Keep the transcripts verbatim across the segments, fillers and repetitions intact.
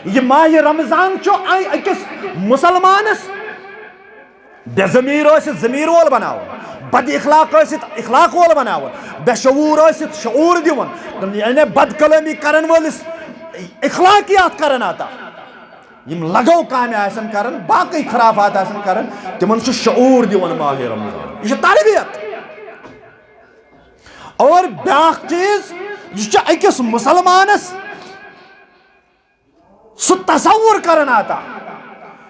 یہِ ماہِ رمضان چھُ اَ-، أکِس مُسلمانَس بے ضمیٖر ٲسِتھ ضمیٖر وول بناوان، بد اخلاق ٲسِتھ اخلاق وول بناوان، بے شعوٗر ٲسِتھ شعوٗر دِوان، یعنی بد کلٲمی کرن وٲلِس اخلاقیات کرن عطا۔ یِم لغو کامہِ آسن کران، باقٕے خرافات آسن کران، تِمن چھُ شعوٗر دِوان ماہِ رمضان۔ یہِ چھِ تربیت۔ اور بیٛاکھ چیٖز، یہِ چھُ أکِس مُسلمانس سُہ تصوُر کران عطا،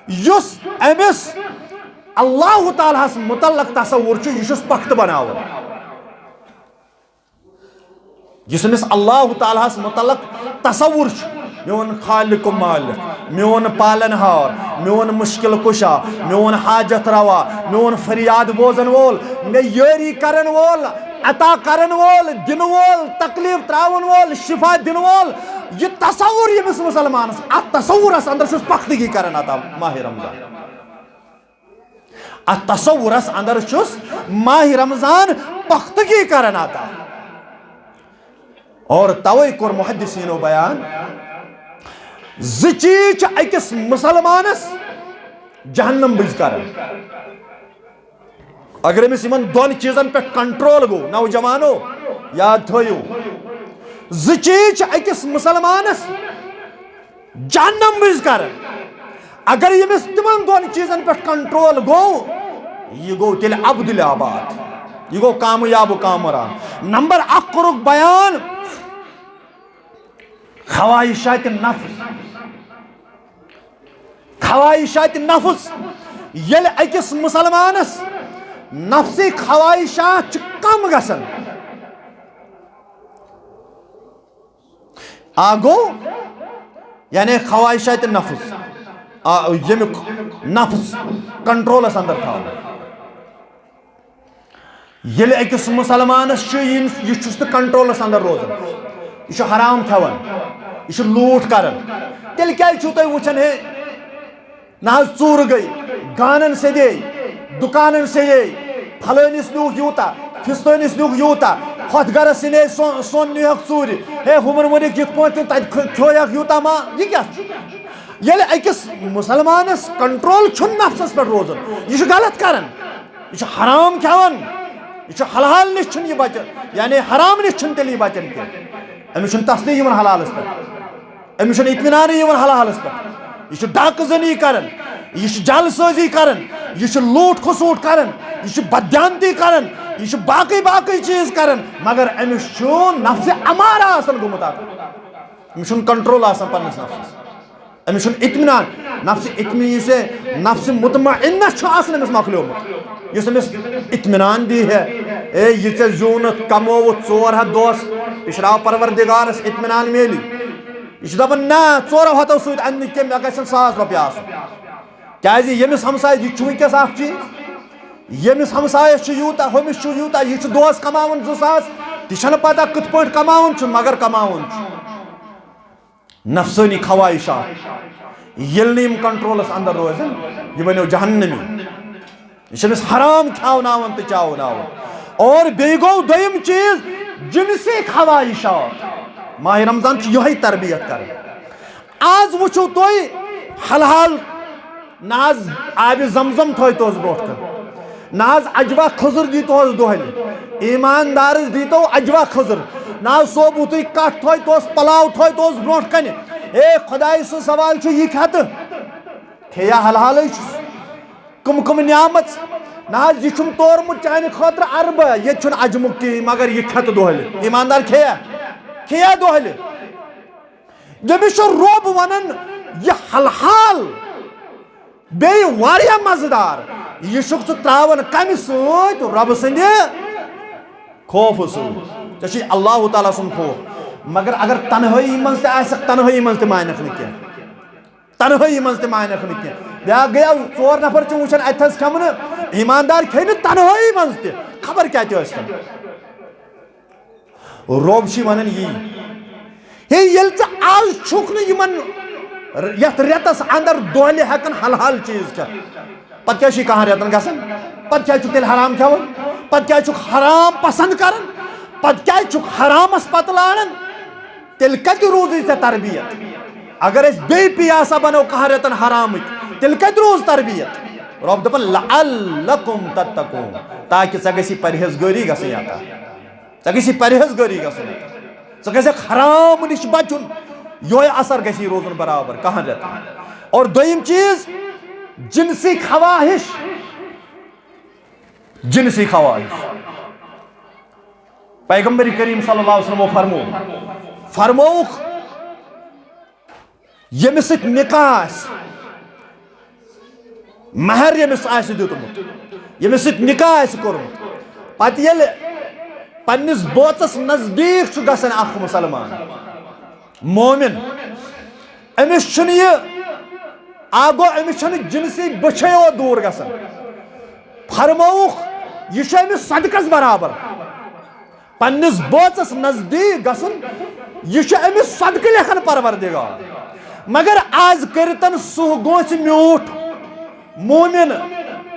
یُس أمِس اللہ تعالیٰ ہس مُتعلق تصوُر چھُ، یہِ چھُس پختہٕ بناوان۔ یُس أمِس اللہ تعالیٰ ہس مُتعلق تصوُر چھُ، میون خالق و مالک، میون پالن ہار، میون مشکل کشا، میون حاجت روا، میون فریاد بوزن وول، مےٚ یٲری کرن وول، عطا کرن وول، دِنہٕ وول، تکلیف تراون وول، شفا دِنہٕ وول، یہِ تصوُر ییٚمِس مُسلمانس، اتھ تصوُرس اندر چھُس پختگی کران عطا ماہِ رمضان۔ اتھ تصورس اندر چھُس ماہِ رمضان پختگی کران عطا۔ اور توے کوٚر محدثینو بیان، زٕ چیٖز چھِ أکِس مُسلمانس جہنم بٕجۍ کران۔ اگر أمِس یِمن دۄن چیٖزن پٮ۪ٹھ کنٹرول گوٚو، نوجوانو، یاد تھٲیِو، زٕ چیٖز چھِ أکِس مُسلمانس جہنم منٛز کران۔ اگر ییٚمِس تِمن دۄن چیٖزن پٮ۪ٹھ کنٹرول گوٚو، یہِ گوٚو تیٚلہِ عبدُل آباد، یہِ گوٚو کامیاب و کامران۔ نمبر اکھ کوٚرُکھ بیان خواہشات نفس۔ خواہشات نفس، ییٚلہِ أکِس مُسلمانس نفسی خواہشات چھِ کم گژھان، آ گوٚو، یعنی خواہشات نفس، آ، ییٚمیُک نفس کنٹرولس اندر تھاوُن۔ ییٚلہِ أکِس مُسلمانس چھُ یہِ، یہِ چھُس نہٕ کنٹرولس اندر روزان، یہِ چھُ حرام کھٮ۪وان، یہِ چھُ لوٗٹھ کران، تیٚلہِ کیازِ چھِو تُہۍ وٕچھان، ہے، نہ حظ، ژوٗرٕ گٔے، گانن سیٚدے، دُکانن سیٚدے، پھلٲنِس نیوٗکھ یوٗتاہ، فِستٲنِس نیوٗکھ یوٗتاہ، ہۄتھ گرس سیٚنے سۄن، سۄن نیوٗہکھ ژوٗرِ، ہے، ہُمن ؤنِکھ یِتھ پٲٹھۍ تہٕ تتہِ کھو-، کھیویکھ یوٗتاہ ما، یہِ کیٛاہ چھُ؟ ییٚلہِ أکِس مُسلمانس کنٹرول چھُنہٕ نفسس پٮ۪ٹھ روزان، یہِ چھُ غلط کران، یہِ چھُ حرام کھٮ۪وان، یہِ چھُ حلال نِش چھُنہٕ یہِ بچان، یعنی حرام نِش چھُنہٕ تیٚلہِ یہِ بچان کینٛہہ۔ أمِس چھُنہٕ تسلے یِوان حلالس پٮ۪ٹھ۔ أمِس چھُنہٕ اطمینانٕے یِوان حلالس پٮ۪ٹھ۔ یہِ چھُ ڈاکہٕ زٔنی کران، یہِ چھُ جعل سٲزی کران، یہِ چھُ لوٗٹھ کھسوٗٹھ کران، یہِ چھُ بددیانتی کران، یہِ چھُ باقٕے باقٕے چیٖز کران، مگر أمِس چھُ نفسِ امارہ آسان گوٚمُت اتھ۔ أمِس چھُنہٕ کنٹرول آسان پننِس نفسس۔ أمِس چھُنہٕ اطمینان، نفسِ اطمینان، یُس یہِ نفسِ مطمئنہ چھُ آسان أمِس مۄکلیومُت، یُس أمِس اطمینان دی ہے، اے، یہِ ژےٚ زیوٗنُتھ، کمووُتھ ژور ہتھ دۄہس، یہِ چھُ دپان پروردگارس اطمینان میلی۔ یہِ چھُ دپان، نہ، ژورو ہتو سۭتۍ اننہٕ کینٛہہ، مےٚ گژھن ساس رۄپیہِ آسُن۔ کیازِ ییٚمِس ہمسایس یہِ چھُ وٕنکیٚس اکھ چیٖز، ییٚمِس ہمسایس چھُ یوٗتاہ، ہُمِس چھُ یوٗتاہ، یہِ چھُ دۄہس کماوان زٕ ساس، تہِ چھنہٕ پتہ کِتھ پٲٹھۍ کماوان چھُ، مگر کماوان چھُ۔ نفسٲنی خواہشات ییٚلہِ نہٕ یِم کنٹرولس اندر روزن، یہِ بنیو جہنمی۔ یہِ چھِ أمِس حرام کھیاوناوان تہٕ چاوناوان۔ اور بیٚیہِ گوٚو دوٚیِم چیٖز، جنسی خواہشات۔ ماہِ رمضان چھُ یِہوٚے تربیت کران۔ آز وٕچھِو تُہۍ، حلحال نہ حظ، آبِ زمزم تھٲیتوس برونٛٹھ کَنہِ، نہ حظ، اجوا کھٔزٕر دیٖتوس دۄہلہِ، ایٖماندارس دیٖتو اجوا کھٔزٕر، نہ حظ، ثوبوٗتٕے کَٹھ تھٲیتوس، پلاو تھٲیتوس برونٛٹھ کَنہِ۔ ہے، خۄداے سُنٛد سوال چھُ، یہِ کھٮ۪تہٕ کھیٚیا حلحالٕے چھُس؟ کٕم کٕم نعمت؟ نہ حظ، یہِ چھُم تورمُت چانہِ خٲطرٕ عربہٕ، ییٚتہِ چھُنہٕ اجمُک کِہیٖنۍ، مگر یہِ کھٮ۪تہٕ دۄہلہِ۔ ایٖماندار کھیٚیا؟ کھیٚیا دۄہلہِ؟ ییٚمِس چھُ رۄب وَنان، یہِ حلحال بیٚیہِ واریاہ مَزٕدار، یہِ چھُکھ ژٕ ترٛاوان کَمہِ سۭتۍ؟ رۄبہٕ سٕنٛدِ خوفہٕ سۭتۍ۔ ژےٚ چھُے اللہ تعالیٰ سُنٛد خوف۔ مگر اگر تنہٲیی منٛز تہِ آسکھ، تنہٲیی منٛز تہِ مانکھ نہٕ کینٛہہ۔ تنہٲیی منٛز تہِ مانکھ نہٕ کینٛہہ۔ بیٛاکھ گٔیو، ژور نفر چھِ وٕچھان اَتہِ تھَس کھٮ۪مہٕ نہٕ، ایٖماندار کھیٚیہِ نہٕ تنہٲیی منٛز تہِ، خبر کیٛاہ تہِ ٲسۍ تَن۔ رۄب چھُے وَنان یی۔ ہے، ییٚلہِ ژٕ آز چھُکھ نہٕ یِمن ر-، یَتھ رٮ۪تَس اَندر دۄہلہِ ہٮ۪کان حلحال چیٖز کھٮ۪تھ، پَتہٕ کیٛاہ چھُے کَہَن رٮ۪تَن گژھان؟ پَتہٕ کیٛازِ چھُکھ تیٚلہِ حرام کھٮ۪وان؟ پَتہٕ کیٛازِ چھُکھ حرام پسنٛد کران؟ پَتہٕ کیٛازِ چھُکھ حرامَس پَتہٕ لاران؟ تیٚلہِ کَتہِ روٗزٕے ژےٚ تربیت؟ اگر أسۍ بیٚیہِ پیاسہ بنو کہن رٮ۪تن حرامٕکۍ، تیٚلہِ کتہِ روٗز تربیت؟ رۄب دپان، "لعلکم تتقون"، تاکہِ ژےٚ گژھی پرہیزگٲری گژھٕنۍ عطا، ژےٚ گژھی پرہیزگٲری گژھٕنۍ عطا، ژٕ گژھکھ حرام نِش بچُن، یۄہے اثر گژھی روزُن برابر کہن رٮ۪تن۔ اور دوٚیِم چیٖز، جنسی خواہش، جنسی خواہش۔ پیغمبر کریم صلی اللہ علیہ وسلم فرمو، فرمووُکھ، ییٚمِس سۭتۍ نکاح آسہِ، مہر ییٚمِس آسہِ دیُتمُت، ییٚمِس سۭتۍ نکاح آسہِ کوٚرمُت، پتہٕ ییٚلہِ پننِس بٲژس نزدیٖک چھُ گژھان اکھ مسلمان، مومن، أمِس چھُنہٕ یہِ، آ گوٚو، أمِس چھَنہٕ جنسی بٔچھے یوت دوٗر گژھان۔ فرمووُکھ، یہِ چھُ أمِس صدقس برابر۔ پننِس بٲژس نزدیٖک گژھُن، یہِ چھُ أمِس صدقہٕ لیکھان پروردگار۔ مگر از کٔرتن سُہ گوژھ میوٗٹھ، مومن،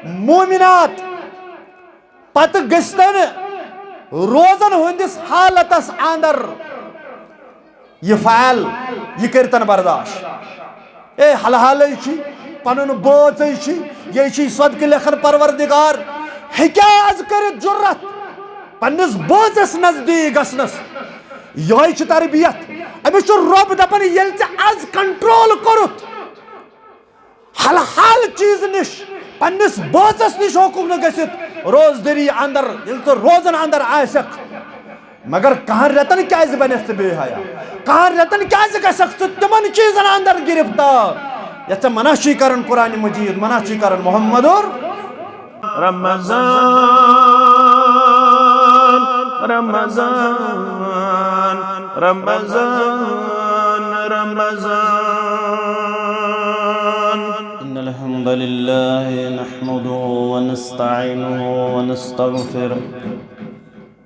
مومنات، پتہٕ گٔژھتن روزن ہٕنٛدِس حالتس اندر یہِ فعل، یہِ کٔرتن برداش۔ اے، حلحالے چھی، پنُن بٲژے چھی، یے چھی صدقہٕ لیکھن پروردگار، ہیٚکیٛاہ از کٔرِتھ جُرت پننِس بٲژس نزدیٖک گژھنس؟ یِہوٚے چھِ تربیت۔ أمِس چھُ رۄب دپان، ییٚلہِ ژےٚ از کنٹرول کوٚرُتھ، حلحال چیٖز نِش، پننِس بٲژس نِش ہیوٚکُکھ نہٕ گٔژھِتھ روزدٔری اندر، ییٚلہِ ژٕ روزن اندر آسکھ۔ مگر کہن رٮ۪تن کیٛازِ بنکھ ژٕ بے حیا؟ کہن رٮ۪تن کیٛازِ گژھکھ ژٕ تِمن چیٖزن اندر گرفتار، یتھ ژےٚ منع چھُے کران قرآن مجید، منع چھُے کران محمد اور؟ رمضان، رمضان، رمضان، رمضان۔ إن الحمد لله نحمده ونستعينه ونستغفره،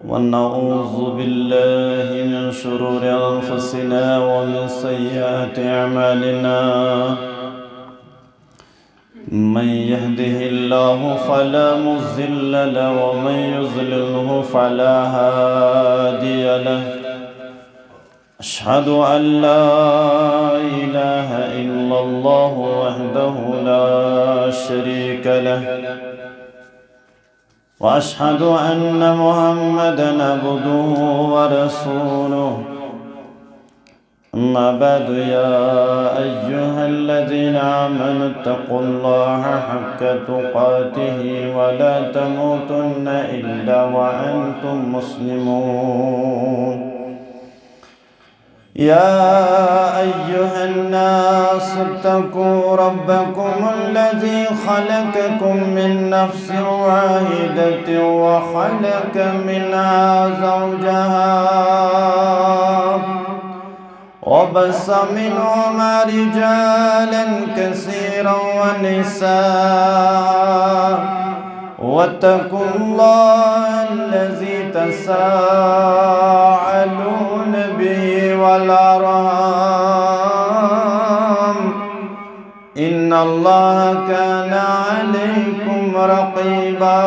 ونعوذ بالله من شرور أنفسنا ومن سيئات أعمالنا. من يهده الله فلا مضل له، ومن يضلله فلا هادي له. أشهد أن لا إله إلا الله وحده لا شريك له، وأشهد أن محمدا عبده ورسوله. أما بعد، يا أيها الذين آمنوا اتقوا الله حق تقاته ولا تموتن إلا وأنتم مسلمون. يا أيها الناس اتقوا ربكم الذي خلقكم من نفس واحدة وخلق منها زوجها وبث منهما رجالا كثيرا ونساء، واتقوا الله الذي تساءلون به والأرحام، إن الله كان عليكم رقيبا.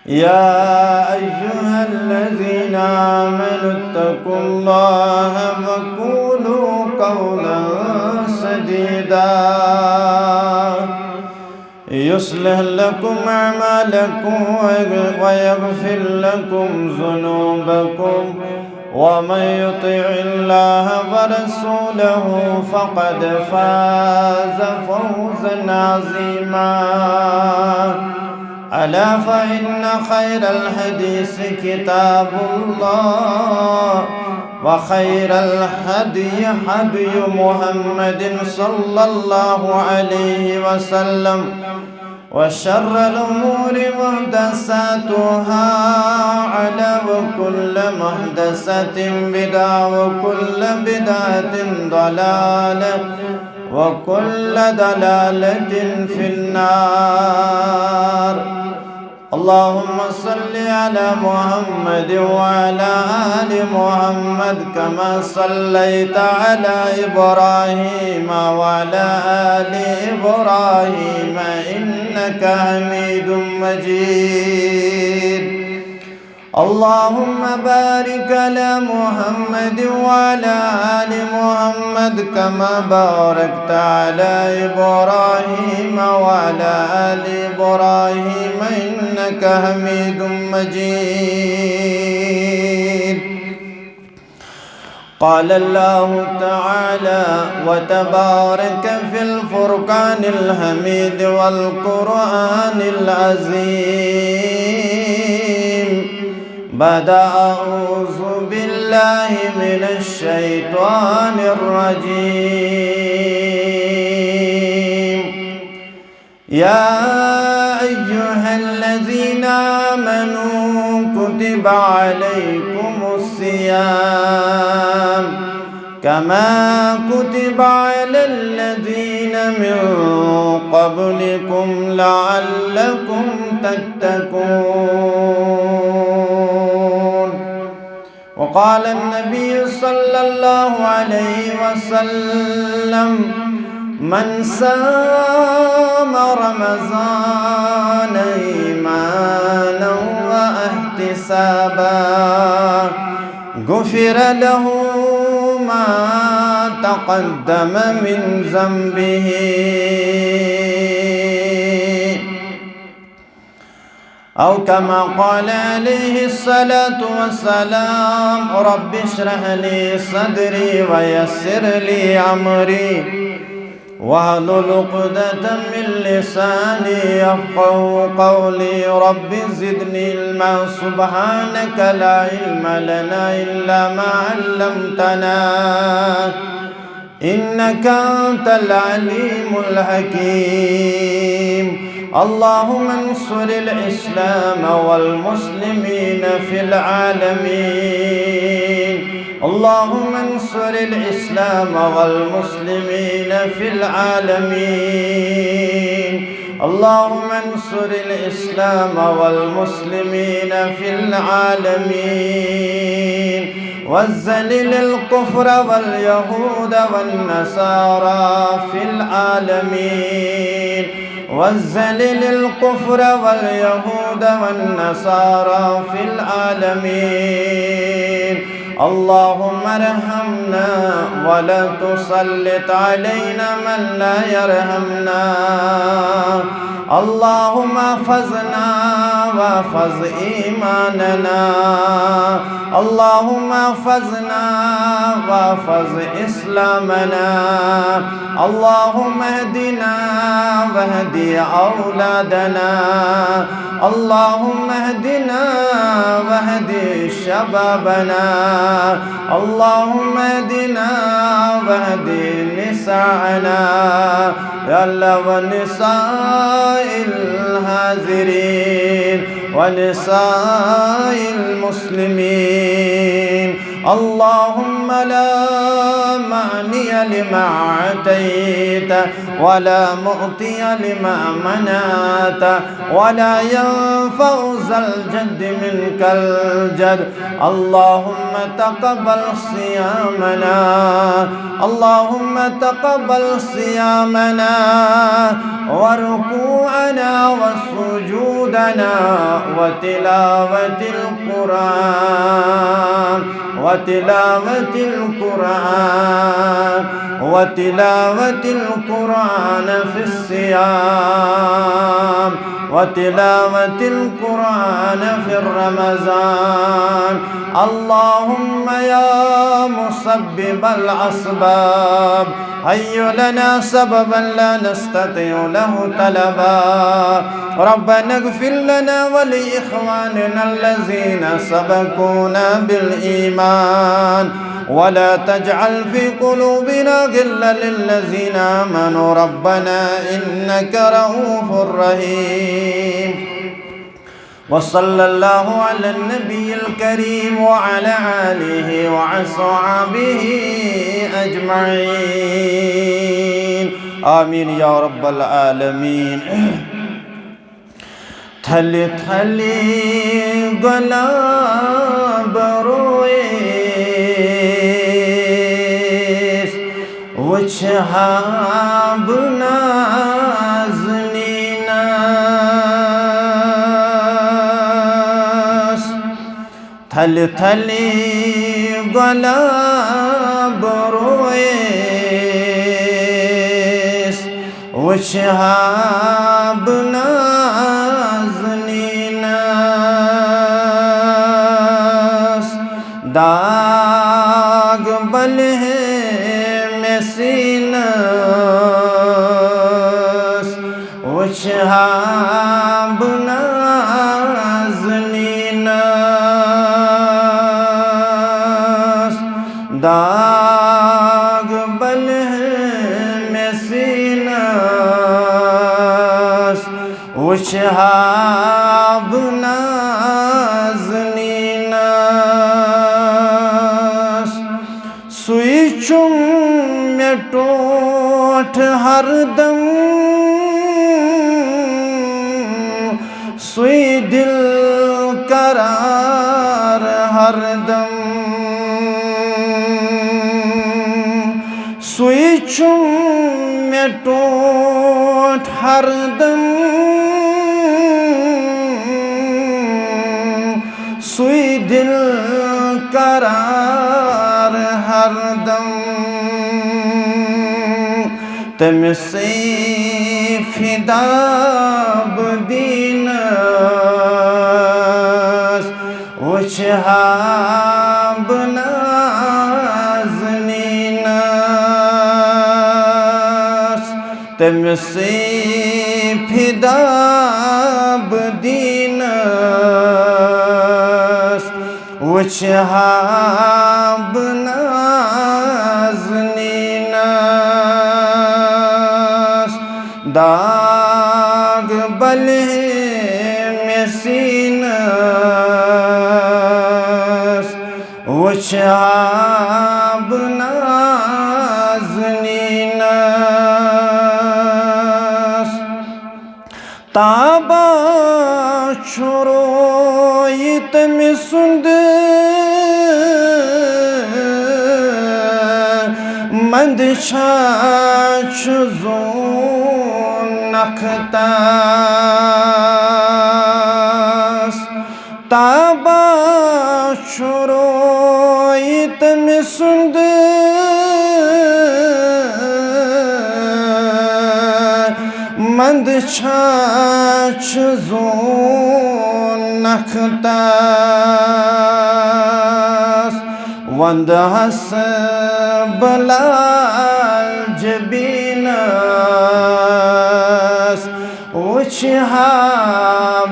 يا أيها الذين آمنوا اتقوا الله وقولوا قولا سديدا، يصلح لكم أعمالكم ويغفر لكم ذنوبكم، ومن يطع الله ورسوله فقد فاز فوزا عظيما. ألا فإن خير الحديث كتاب الله، وخير الهدي هدي محمد صلى الله عليه وسلم، وشر الأمور محدثاتها، على وكل محدثة بدعة، وكل بدعة ضلالة، وكل ضلالة في النار. اللهم صل على محمد وعلى آل محمد كما صليت على إبراهيم وعلى آل إبراهيم إنك حميد مجيد. اللهم بارك على محمد وعلى آل محمد كما باركت على إبراهيم وعلى آل إبراهيم إنك حميد مجيد. قال الله تعالى وتبارك في الفرقان الحميد والقرآن العظيم بعد أعوذ بالله من الشيطان الرجيم. يا أيها الذين آمنوا كتب عليكم الصيام كما كتب على الذين من قبلكم لعلكم تتقون. وقال النبي صلى الله عليه وسلم: من صام رمضان إيمانا واحتسابا غفر له ما تقدم من ذنبه. أو كما قال عليه الصلاة والسلام: رب اشرح لي صدري ويسر لي أمري واحلل عقدة من لساني يفقه قولي. رب زدني علما. سبحانك لا علم لنا إلا ما علمتنا إنك أنت العليم الحكيم. اللهم انصر الإسلام والمسلمين في العالمين. اللهم انصر الإسلام والمسلمين في العالمين. اللهم انصر الإسلام والمسلمين في العالمين. وذلل الكفر واليهود والنصارى في العالمين. وذلل الكفر واليهود والنصارى في العالمين. اللهم ارحمنا ولا تسلط علينا من لا يرحمنا. اللهم احفظنا واحفظ إيماننا. اللهم احفظنا واحفظ إسلامنا. اللهم اهدنا واهد أولادنا. اللهم اهدنا واهد شبابنا. اللهم اهدنا واهد نساءنا. يا الله، ونساء الحاضرين ونساء المسلمين. اللهم لا مانع لما أعطيت ولا معطي لما منعت ولا ينفع ذا الجد منك الجد. اللهم تقبل صيامنا. اللهم تقبل صيامنا وركوعنا وسجودنا وتلاوة القرآن، وتلاوة القرآن، وتلاوة القرآن في الصيام، وتلاوة القرآن في رمضان. اللهم يا مسبب الأسباب، هيئ لنا سببا لا نستطيع له طلبا. ربنا اغفر لنا ولإخواننا الذين سبقونا بالإيمان ولا تجعل في قلوبنا غلا للذين آمنوا ربنا إنك رؤوف رحيم. وصلى الله على النبي الكريم وعلى آله وأصحابه أجمعين. آمين يا رب العالمين. تھلہِ تھلہِ گۄلاب رویِس، وٕچھِ ہا بہٕ نازنیٖنس۔ تھلہِ تھلہِ گۄلاب رویس، وٕچھ ہا بہٕ نازنیٖنس۔ داغ بلہِ ہے مےٚ سیٖنس، وٕچھ ہا بہٕ نازنیٖنس۔ داغ بلہِ ہے مےٚ سیٖنس، وٕچھ ہا بہٕ نازنیٖنس۔ سُے چھُم مےٚ ٹوٹھ ہردم، سُے دِل قرار ہردم۔ سُے چھُم مےٚ ٹوٹھ ہردم، سُے دِل قرار ہردم۔ تٔمِسٕے فدا بہٕ دیٖنس، وٕچھ ہا بہٕ نازنیٖنس۔ تٔمِسٕے فدا بہٕ دیٖنس، وٕچھ ہا بہٕ نازنیٖنس۔ داغ بلہِ ہے مےٚ سیٖنس، وٕچھ ہا بہٕ نازنیٖنس۔ تابان چھُ رویہِ تٔمۍ سُنٛد، منٛدچھان چھُ زوٗن نکھٕ تس۔ تابان چھُ رویہِ تٔمۍ سُنٛد، منٛدچھان چھُ زوٗن نکھٕ تس۔ وندٕ ہس بہٕ لال جبیٖنس، وٕچھ ہا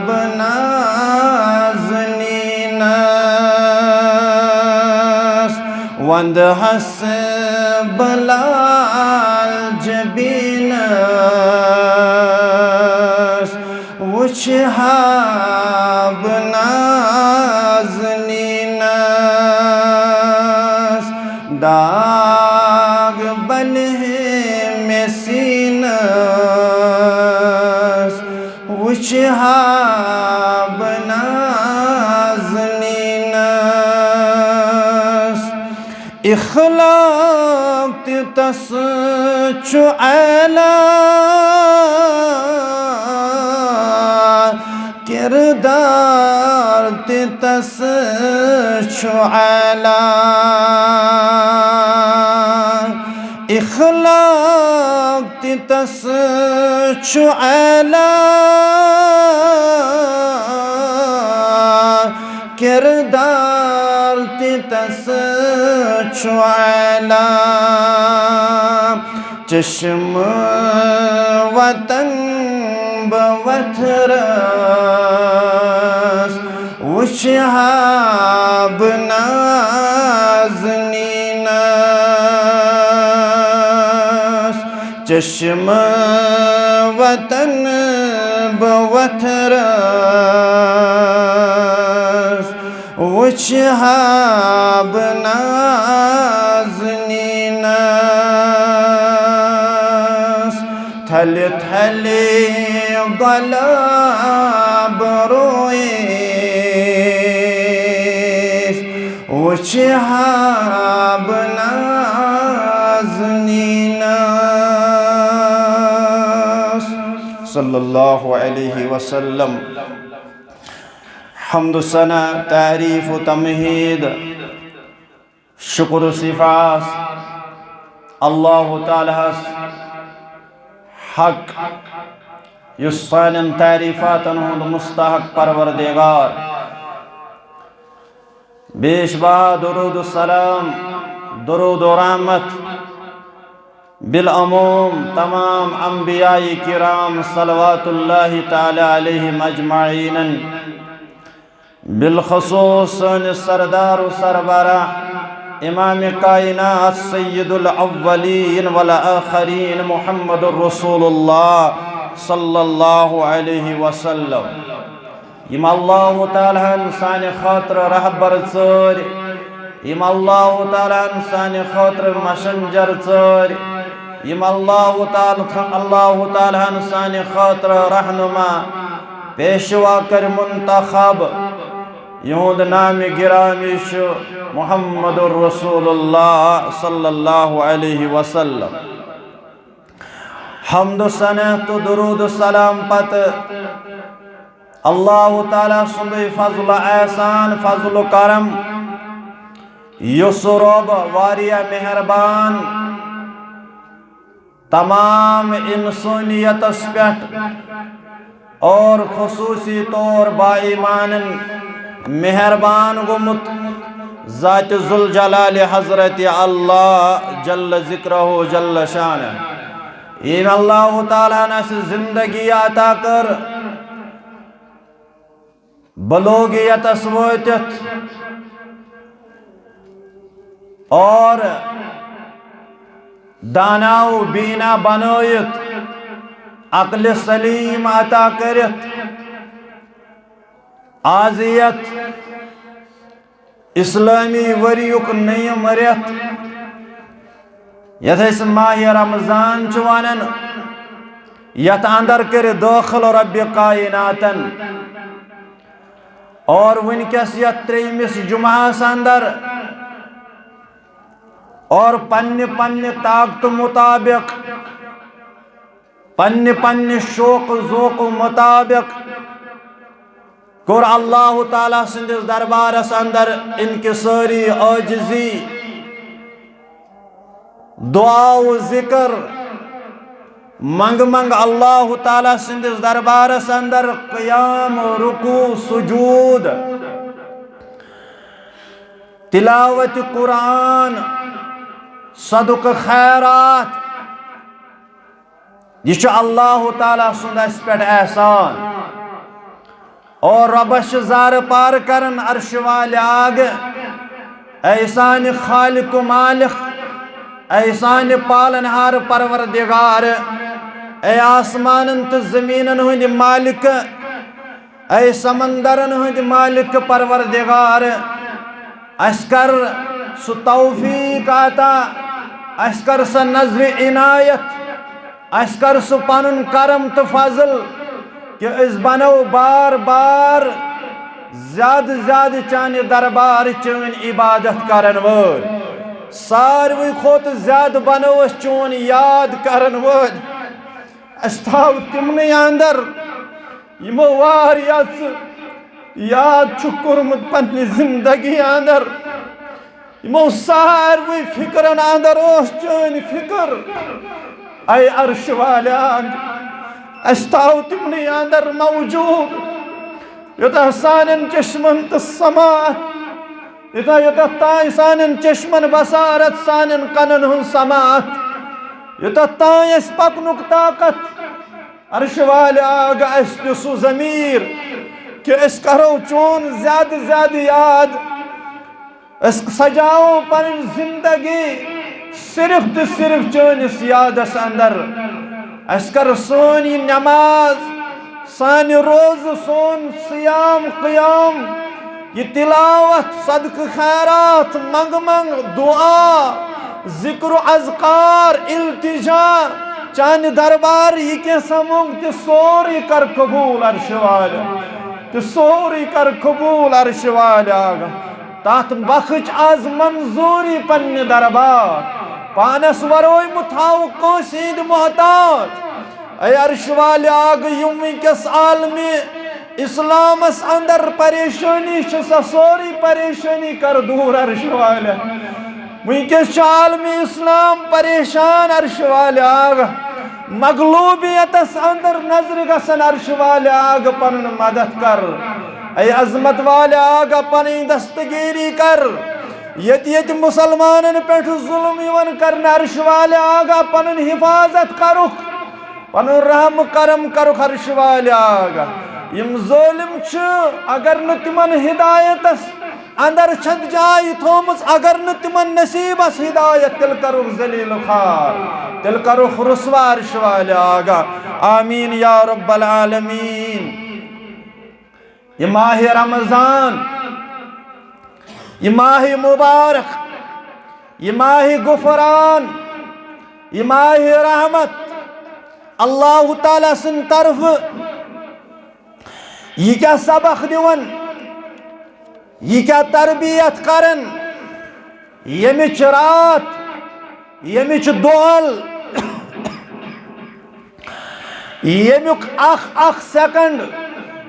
بہٕ نازنیٖنس۔ وندٕ ہس بہٕ لال جبیٖنس، وٕچھ ہا بہٕ نازنیٖنس۔ داغ بلہِ ہے مےٚ سیٖنس، وٕچھ ہا بہٕ نازنیٖنس۔ اخلاق تہِ تس چھُ اعلیٰ، کردار تہِ تس چھُ اعلیٰ۔ اخلاق تہِ تس چھُ اعلیٰ، کردار تہِ تس چھُ اعلیٰ۔ چشمہٕ وطن بہٕ وتھرس، وٕچھ ہا بہٕ نازنیٖنس۔ چشمہٕ وطن بہٕ وتھرس، وٕچھ ہا بہٕ نازنیٖنس۔ تھلہِ تھلہِ گۄلاب رویس، وٕچھ ہا بہٕ نازنیٖنس۔ صلی اللہ علیہ وسلم۔ حمد و ثنا، تعریف و تمہید، شکر و صفات اللہ تعالیٰ ہس حق، یُس سانٮ۪ن تعریفاتن ہُنٛد مستحق پروردگار۔ بیش بہا درود و سلام، درود و رحمت بالعموم تمام انبیاء کرام صلوات اللہ تعالیٰ علیہم اجمعین۔ بالخصوص سٲنِس سردار و سربراہ امام کائنات سید الاولین والآخرین محمد رسول اللہ صلی اللہ علیہ وسلم، یِم اللہ تعالیٰ ہن سانہِ خٲطرٕ رہبر ژٲرۍ، یِم اللہ تعالیٰ ہن سانہِ خٲطرٕ مسنجر ژٲرۍ، یِم اللہ تعالیٰ، اللہ تعالیٰ ہن سانہِ خٲطرٕ رہنما پیشوا کٔرۍ منتخب، یِہُنٛد نام گرامی چھُ محمد رسول اللہ صلی اللہ علیہ وسلم۔ حمد و ثنا تہٕ درود و سلام پتہٕ اللہ تعالیٰ سُنٛدُے فضل و احسان، فضل و کرم، یُس رۄب واریاہ مہربان، تمام انسانیتس پٮ۪ٹھ اور خصوصی طور با ایمانن مہربان گوٚمُت، ذات ذوالجلال حضرت اللہ جل ذکرہ جل شانہ، ییٚمۍ اللہ تعالیٰ ہن اسہِ زندگی عطا کٔر، بلوغیتس وٲتِتھ اور دانا و بینا بنٲیِتھ، عقل سلیم عطا کٔرِتھ، آز یتھ اسلامی ؤریُک نٔیِم رٮ۪تھ، یتھ أسۍ ماہِ رمضان چھِ ونان، یتھ اندر کٔرِتھ دٲخل رب کائناتن۔ اور وٕنکیٚس یتھ ترٛیٚیمِس جمعہس اندر اور پننہِ پننہِ طاقتہٕ مطابق، پننہِ پننہِ شوق و ذوق مطابق کوٚر اللہ تعالیٰ سٕنٛدِس دربارس اندر انکساری، عاجزی، دعا و ذکر، منگ منگ اللہ تعالیٰ سٕنٛدِس دربارس اندر، قیام، رکوع، سجود، تلاوت قرآن، صدقہٕ خیرات۔ یہِ چھُ اللہ تعالیٰ سُنٛد اَسہِ پٮ۪ٹھ احسان۔ اور رۄبس چھِ زارٕ پار کران عرشہِ والہِ آگہٕ، اے سانہِ خالق و مالک، اے سانہِ پالن ہار پروردگار، اے آسمانن تہٕ زمیٖنن ہٕنٛدۍ مالک، اے سمندرن ہٕنٛدۍ مالک پروردگار، اَسہِ کر سُہ توفیق عطا، اَسہِ کر سۄ نظرِ عنایت، اَسہِ کر سُہ پنُن کرم تہٕ فضل، کہِ أسۍ بنو بار بار زیادٕ زیادٕ چانہِ دربار چٲنۍ عبادت کرن وٲلۍ۔ ساروٕے کھۄتہٕ زیادٕ بنو أسۍ چون یاد کرن وٲلۍ۔ اَسہِ تھاو تِمنٕے اندر، یِمو واریاہ ژٕ یاد چھُکھ کوٚرمُت پننہِ زندگی اندر۔ یِمو ساروٕے فکرن اندر اوس چٲنۍ فکر۔ اے عرش والیا، اَسہِ تھاو تِمنٕے اندر موجود، یوٚتام سانٮ۪ن چشمن تہٕ سماعت، یوٚتام، یوٚتتھ تام سانٮ۪ن چشمن بصارت، سانٮ۪ن کنن ہٕنٛز سماعت، یوٚتتھ تام اَسہِ پکنُک طاقت، عرش والہِ آگہٕ اَسہِ تہِ سُہ ضمیٖر کہِ أسۍ کرو چون زیادٕ زیادٕ یاد۔ أسۍ سجاوو پنٕنۍ زندگی صرف تہٕ صرف چٲنِس یادس اندر۔ اَسہِ کر سٲنۍ یہِ نماز، سانہِ روزٕ، سون صیام، قیام، یہِ تلاوت، صدقہٕ خیرات، منگہٕ منگ، دعا، ذکر و اذکار، التجا، چانہِ دربار یہِ کینٛہہ سموگ تہِ سورُے کر قبول عرشہِ والہِ، تہِ سورُے کر قبول عرشہِ والہِ آگہٕ۔ تتھ بخش از منظوری پننہِ دربار۔ پانس ورٲے مہٕ تھاو کٲنٛسہِ ہٕنٛدۍ محتاج۔ اے عرش والہِ آگہٕ، یِم وٕنکیٚس عالمِ اسلامس اندر پریشانی چھِ، سۄ سٲرٕے پریشانی کر دور عرش والیا۔ وٕنکیٚس چھُ عالم اسلام پریشان عرش والیا۔ مغلوبیتس اندر نظر گژھن عرش والیا، پنُن مدد کر۔ اے عظمت والیا، پنٕنۍ دستگیری کر۔ ییٚتہِ ییٚتہِ مسلمانن پٮ۪ٹھ ظلم یِوان کرنہٕ، عرش والیا، پنُن حفاظت کرُکھ۔ پنُن رحم کرم کرُکھ عرش والیا۔ یِم ظٲلم چھِ، اگر نہٕ تِمن ہدایتس اندر چھنہٕ جاے تھٲومٕژ، اگر نہٕ تِمن نصیبس ہدایت، تیٚلہِ کرُکھ ذلیل و خوار، تیٚلہِ کرُکھ رسوا عرش والیا۔ آمین یا رب العالمین۔ یہ ماہ رمضان، یہ ماہ مبارک، یہ ماہ غفران، یہ ماہ رحمت، اللہ تعالیٰ سٕنٛدِ طرفہٕ یہ کیا سبق دِوان، یہ کیا تربیت کران، ییٚمِچ رات، ییٚمِچ دۄہل، ییٚمیُک اکھ اکھ سیکنڈ،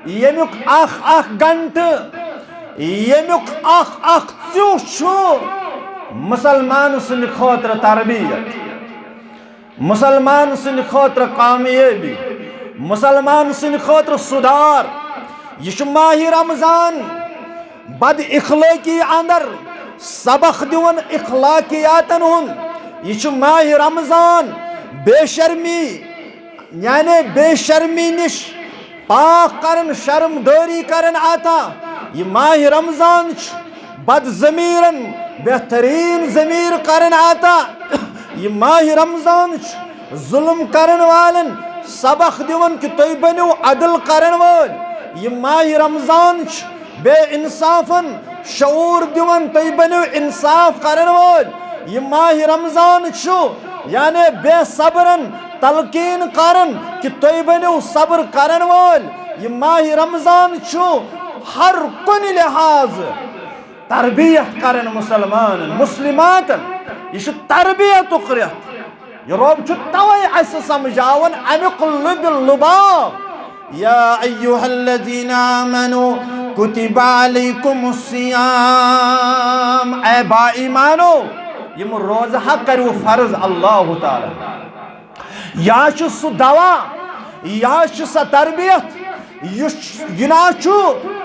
ییٚمیُک اکھ اکھ گھنٹہٕ، ییٚمیُک اکھ اکھ ژیوٚہ چھُ مسلمان سٕنٛدِ خٲطرٕ تربیت، مسلمان سٕنٛدِ خٲطرٕ کامیٲبی، مسلمان سٕنٛدِ خٲطرٕ سُدھار۔ یہِ چھُ ماہِ رمضان۔ بد اخلٲقی اندر سبق دِوان اخلاقیاتن ہُنٛد۔ یہِ چھُ ماہِ رمضان۔ بے شرمی، یعنی بے شرمی نِش پاک کرن، شرم دٲری کرن عطا۔ یہِ ماہِ رمضان چھُ بد ضمیرن بہترین ضمیر کرن عطا۔ یہِ ماہِ رمضان چھُ ظلم کرن والن سبق دِوان کہِ تُہۍ بٔنِو عدل کرن وٲلۍ۔ یہِ ماہِ رمضان چھُ بے انصافن شعور دِوان تُہۍ بٔنِو انصاف کرن وٲلۍ۔ یہِ ماہِ رمضان چھُ یعنی بے صبرن تلقین کرن کہِ تُہۍ بٔنِو صبر کرن وٲلۍ۔ یہِ ماہِ رمضان چھُ ہر کُنہِ لحاظ تربیت کرن مسلمانن، مسلماتن۔ یہِ چھُ تربیتُک رٮ۪تھ۔ یہِ رۄب چھُ توے اسہِ سمجھاوان امیُک لُبہِ لُباب۔ یا ایھا الذین آمنوا کتب علیکم الصیام۔ اے با ایمانو، یِم روزٕ ہا کٔرِو فرض اللہ تعالیٰ۔ یا چھُ سُہ دوا، یا چھُ سۄ تربیت، یُس، یہِ نہ چھُ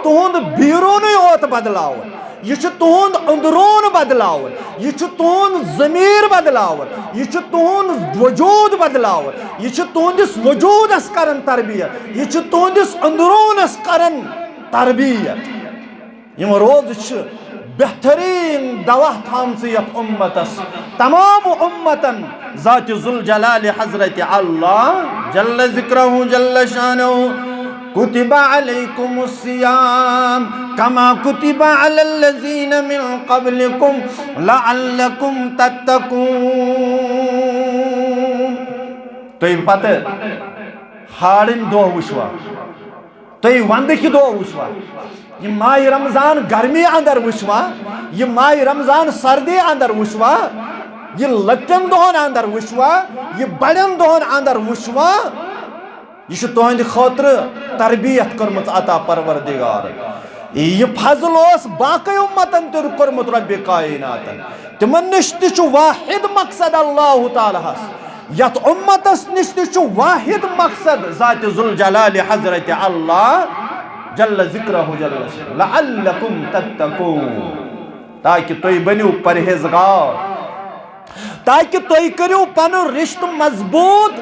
تُہُنٛد بیروٗنٕے یوت بدلاوُن، یہِ چھُ تُہُنٛد أنٛدروٗن بدلاوُن، یہِ چھُ تُہُنٛد ضمیٖر بدلاوُن، یہِ چھُ تُہُنٛد وجوٗد بدلاوُن، یہِ چھُ تُہٕنٛدِس وجوٗدس کران تربیت، یہِ چھُ تُہٕنٛدِس أنٛدروٗنس کران تربیت۔ یِم روزٕ چھِ بہتریٖن دوا تھامژٕ یتھ اُمتس، تمام اُمتن ذات ذوالجلال حضرت اللہ جل ذکرہ جل شانہ۔ کتب علیکم الصیام کما کتب علی الذین من قبلکم لعلکم تتقون۔ تُہۍ پتہٕ ہاڑٕنۍ دۄہ وٕچھوا؟ تُہۍ وندٕ کہِ دۄہ وٕچھوا؟ یہِ ماہِ رمضان گرمی اندر وٕچھوا؟ یہِ ماہِ رمضان سردی اندر وٕچھوا؟ یہِ لۄکٹٮ۪ن دۄہن اندر وٕچھوا؟ یہِ بڑٮ۪ن دۄہن اندر وٕچھوا؟ یہِ چھُ تُہنٛدِ خٲطرٕ تربیت کٔرمٕژ عطا پروردگار۔ یہِ فضل اوس باقٕے اُمتن تہِ کوٚرمُت رۄبِ کائناتن۔ تِمن نِش تہِ چھُ واحد مقصد اللہ تعالیٰ ہس۔ یتھ اُمتس نِش تہِ چھُ واحد مقصد ذات ذوالجلال حضرت اللہ جل ذکرہ جل شانہ۔ لعلکم تتقون۔ تاکہ تُہۍ بٔنِو پرہیزگار، تاکہ تُہۍ کٔرِو پنُن رشتہٕ مضبوط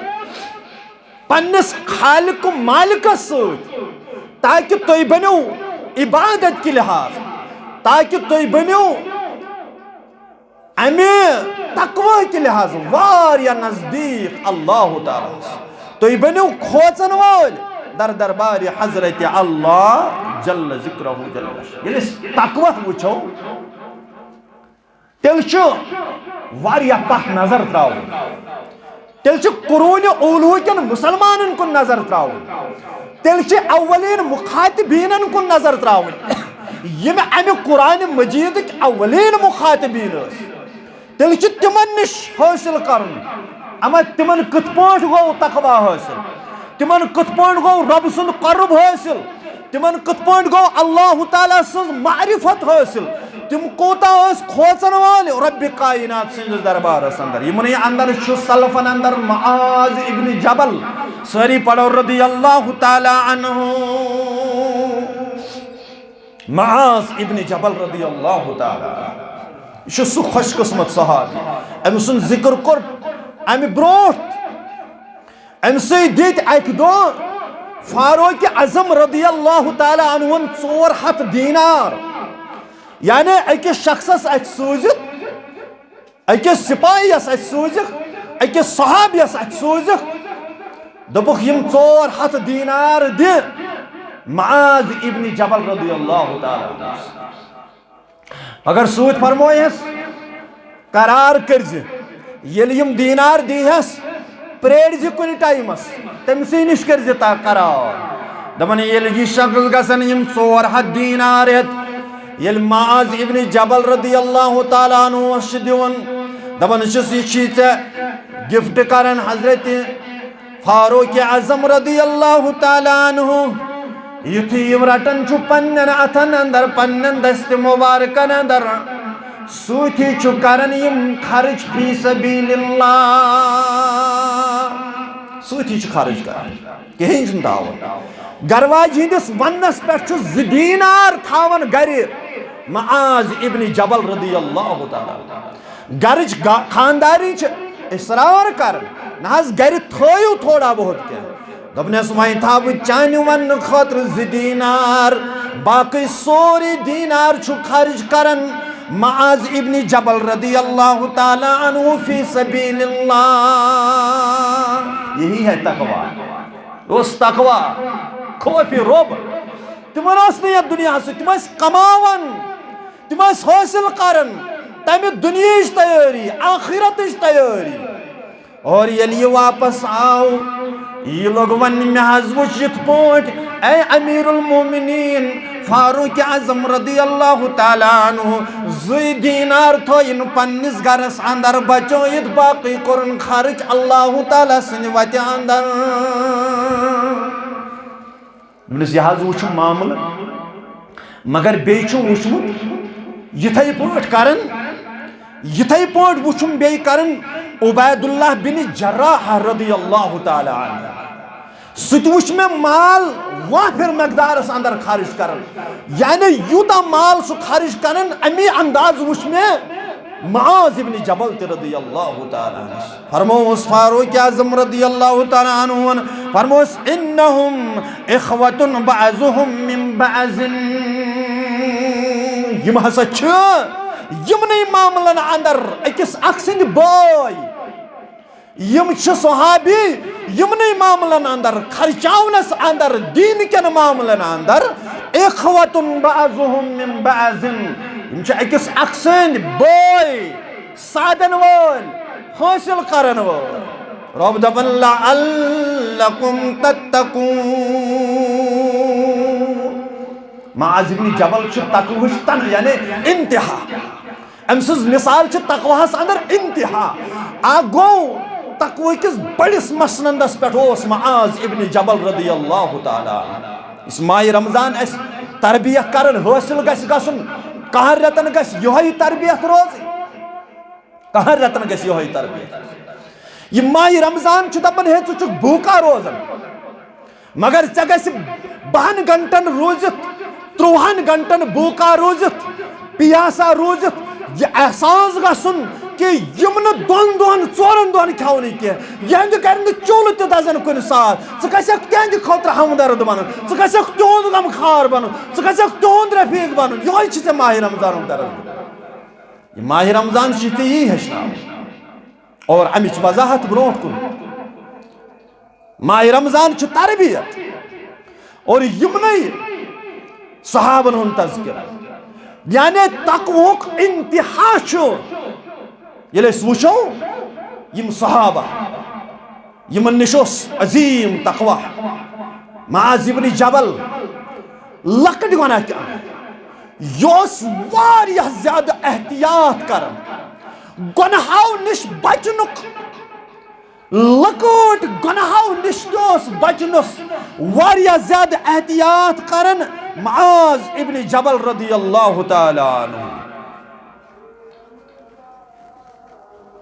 پننِس خالق و مالکس سۭتۍ، تاکہ تُہۍ بٔنِو عبادت کہِ لحاظ، تاکہ تُہۍ بٔنِو امہِ تقوی کہِ لحاظ واریاہ نزدیٖک اللہ تعالیٰ ہس۔ تُہۍ بٔنِو کھوژن وٲلۍ در دربارِ حضرت اللہ جل ذکرہ جل شانہ۔ ییٚلہِ أسۍ تقوی وٕچھو، تیٚلہِ چھُ واریاہ پتھ نظر تراوُن۔ تیٚلہِ چھُ قرون اوٗلوٗ کٮ۪ن مسلمانن کُن نظر تراوُن۔ تیٚلہِ چھِ اولین مخاطبینن کُن نظر تراوٕنۍ، یِم امہِ قرآن مجیدٕکۍ اولین مخاطبین ٲسۍ۔ تیٚلہِ چھُ تِمن نِش حٲصِل کرُن۔ اما تِمن کِتھ پٲٹھۍ گوٚو تقوی حٲصِل؟ تِمن کِتھ پٲٹھۍ گوٚو رۄب سُنٛد قرب حٲصِل؟ تِمن کِتھ پٲٹھۍ گوٚو اللہ تعالیٰ سٕنٛز معرفت حٲصِل؟ تِم کوٗتاہ ٲسۍ کھوژن وٲلۍ رۄبِ کائنات سٕنٛدِس دربارس اندر؟ یِمنٕے اندر چھُ سلفن اندر معاذ ابن جبل، سٲری پرو رضی اللہ تعالیٰ عنہ۔ معاذ ابن جبل رضی اللہ تعالیٰ، یہِ چھُ سُہ خوش قسمت صحابی، أمۍ سُنٛد ذکر کوٚر اَمہِ برونٛٹھ۔ أمۍ سٕے دِتۍ اَکہِ دۄہ فاروق اعظم رضی اللہ تعالیٰ عنہن ژور ہتھ دینار، یعنی أکِس شخصس اَتھِ سوٗزِتھ، أکِس سپاہیس اَتھِ سوٗزِکھ، أکِس صحابیس اَتھِ سوٗزِکھ، دوٚپُکھ، "یِم ژور ہتھ دینار دِ معاذ ابن جبل رضی اللہ تعالیٰ عنہ۔" مگر سۭتۍ فرمویس، "قرار کٔرزِ، ییٚلہِ یِم دینار دیہس، پرٛٲرزِ کُنہِ ٹایمس، تٔمۍ سٕے نِش کٔرزِ تا قرار۔" دپان، ییٚلہِ یہِ شخص گژھن یِم ژور ہتھ دینار ہٮ۪تھ، ییٚلہِ معاذ ابن جبل رضی اللہ تعالیٰ عنہ چھِ دِوان، دپان چھِس، "یہِ چھی ژےٚ گفٹ کران حضرت فاروق اعظم رضی اللہ تعالیٰ عنہ۔" یُتھُے یِم رٹان چھُ پننٮ۪ن اتھن اندر، پننٮ۪ن دستِ مبارکن اندر، سۭتی چھُ کران یِم خرچ فی سبیل اللہ، سۭتی چھُ خرچ کران، کِہیٖنۍ چھُنہٕ دعوت۔ گرواجہِ ہٕنٛدِس وننس پٮ۪ٹھ چھُ زٕ دینار تھاوان گرِ معاذ ابن جبل رضی اللہ تعالیٰ عنہ۔ گرٕچ گا-، خاندارِنۍ چھِ اصرار کران، نہ حظ، گرِ تھٲیِو تھوڑا بہت کینٛہہ۔ دوٚپنس، "وۄنۍ تھاو بہٕ چانہِ وننہٕ خٲطرٕ زٕ دینار، باقٕے سورُے دینار چھُ خرٕچ کران معاذ ابن جبل رضی اللہ تعالیٰ عنہ فی سبیل اللہ۔" یہی ہے تقوی۔ یہِ اوس تقوی، خوفِ رۄب۔ تِمن اوس نہٕ یتھ دُنیاہس سۭتۍ، تِم ٲسۍ کماوان، تِم ٲسۍ حٲصِل کران تمہِ دُنیاہٕچ تیٲری، آخرتٕچ تیٲری۔ اور ییٚلہِ یہِ واپس آو، یہِ لوٚگ وننہِ، "مےٚ حظ وُچھ یِتھ پٲٹھۍ، اے امیر المومنین فاروق اعظم رضی اللہ تعالیٰ عنہ، زٕے دینار تھٲیِن پننِس گرس اندر بچٲیِتھ، باقٕے کوٚرُن خرٕچ اللہ تعالیٰ سٕنٛدِ وتہِ اندر۔" دوٚپنَس، یہِ حظ وُچھُم معاملہٕ، مگر بیٚیہِ چھُم وُچھمُت یِتھَے پٲٹھۍ کران، یِتھَے پٲٹھۍ وُچھُم بیٚیہِ کران عبید اللہ بن جراح رضی اللہ تعالیٰ عنہ۔ سُہ تہِ وُچھ مےٚ مال وافر مقدارس اندر خرٕچ کران، یعنی یوٗتاہ مال سُہ خرٕچ کران، امی انداز وُچھ مےٚ معاذ ابن جبل تہِ رضی اللہ تعالیٰ عنہ۔ فرموس فاروق اعظم رضی اللہ تعالیٰ عنہ، فرموس، "انہم اخوۃ بعضہم من بعض۔" یِم ہسا چھِ یِمنٕے معاملن اندر أکِس اکھ سٕنٛدۍ بٲے۔ یِم چھِ صحابی یِمنٕے معاملن اندر، خرچاونس اندر، دین کٮ۪ن معاملن اندر، اخوۃ بعضہم من بعض، یِم چھِ أکِس اکھ سٕنٛدۍ بٲے۔ سادن وٲلۍ، حٲصِل کرن وٲلۍ۔ رۄب دپان، "لعلکم تتقون۔" معاذ ابن جبل چھُ تقوہٕچ تن، یعنی انتہا۔ أمۍ سٕنٛز مثال چھِ تقواہس اندر انتہا۔ اکھ گوٚو تقوہ کِس بٔڑِس مسندس پٮ۪ٹھ اوس معاذ ابن جبل رضی اللہ تعالیٰ عنہ۔ یُس ماہِ رمضان اَسہِ تربیت کران حٲصِل گژھِ گژھُن، کہن رٮ۪تن گژھِ یِہوٚے تربیت روزٕنۍ۔ کہن رٮ۪تن گژھِ یِہوٚے تربیت۔ یہِ ماہِ رمضان چھُ دپان، ہے، ژٕ چھُکھ بھوٗکا روزان، مگر ژےٚ گژھِ بہن گھنٹن روٗزِتھ، ترٛوہن گھنٹن بھوٗکا روٗزِتھ، پیاسا روٗزِتھ یہِ احساس گژھُن کہِ یِم نہٕ دۄن دۄہن، ژورن دۄہن کھٮ۪و نہٕ کینٛہہ، یِہنٛدِ گرِ نہٕ چوٗلہٕ تہِ دزن کُنہِ ساتہٕ۔ ژٕ گژھکھ تِہنٛدِ خٲطرٕ ہمدرد بنُن، ژٕ گژھکھ تِہُنٛد غمخار بنُن، ژٕ گژھکھ تِہُنٛد رفیق بنُن۔ یِہوٚے چھُ ژےٚ ماہِ رمضانُک درد۔ یہِ ماہِ رمضان چھُ ژےٚ یی ہیٚچھناوان۔ اور اَمِچ وضاحت برونٛٹھ کُن۔ ماہِ رمضان چھُ تربیت۔ اور یِمنٕے صحابن ہُنٛد تذکرہ۔ یعنی تقوہُک انتہا چھُ۔ ییٚلہِ أسۍ وٕچھو، یِم صحابہ، یِمن نِش اوس عظیٖم تقویٰ۔ معاذ ابن جبل، لۄکٕٹۍ گۄناہ تہِ اَنان۔ یہِ اوس واریاہ زیادٕ احتیاط کران۔ گۄناہو نِش بچنُک لۄکٕٹ گۄناہو نِش تہِ اوس بچنس واریاہ زیادٕ احتیاط کران معاذ ابن جبل رضی اللہ تعالیٰ عنہ۔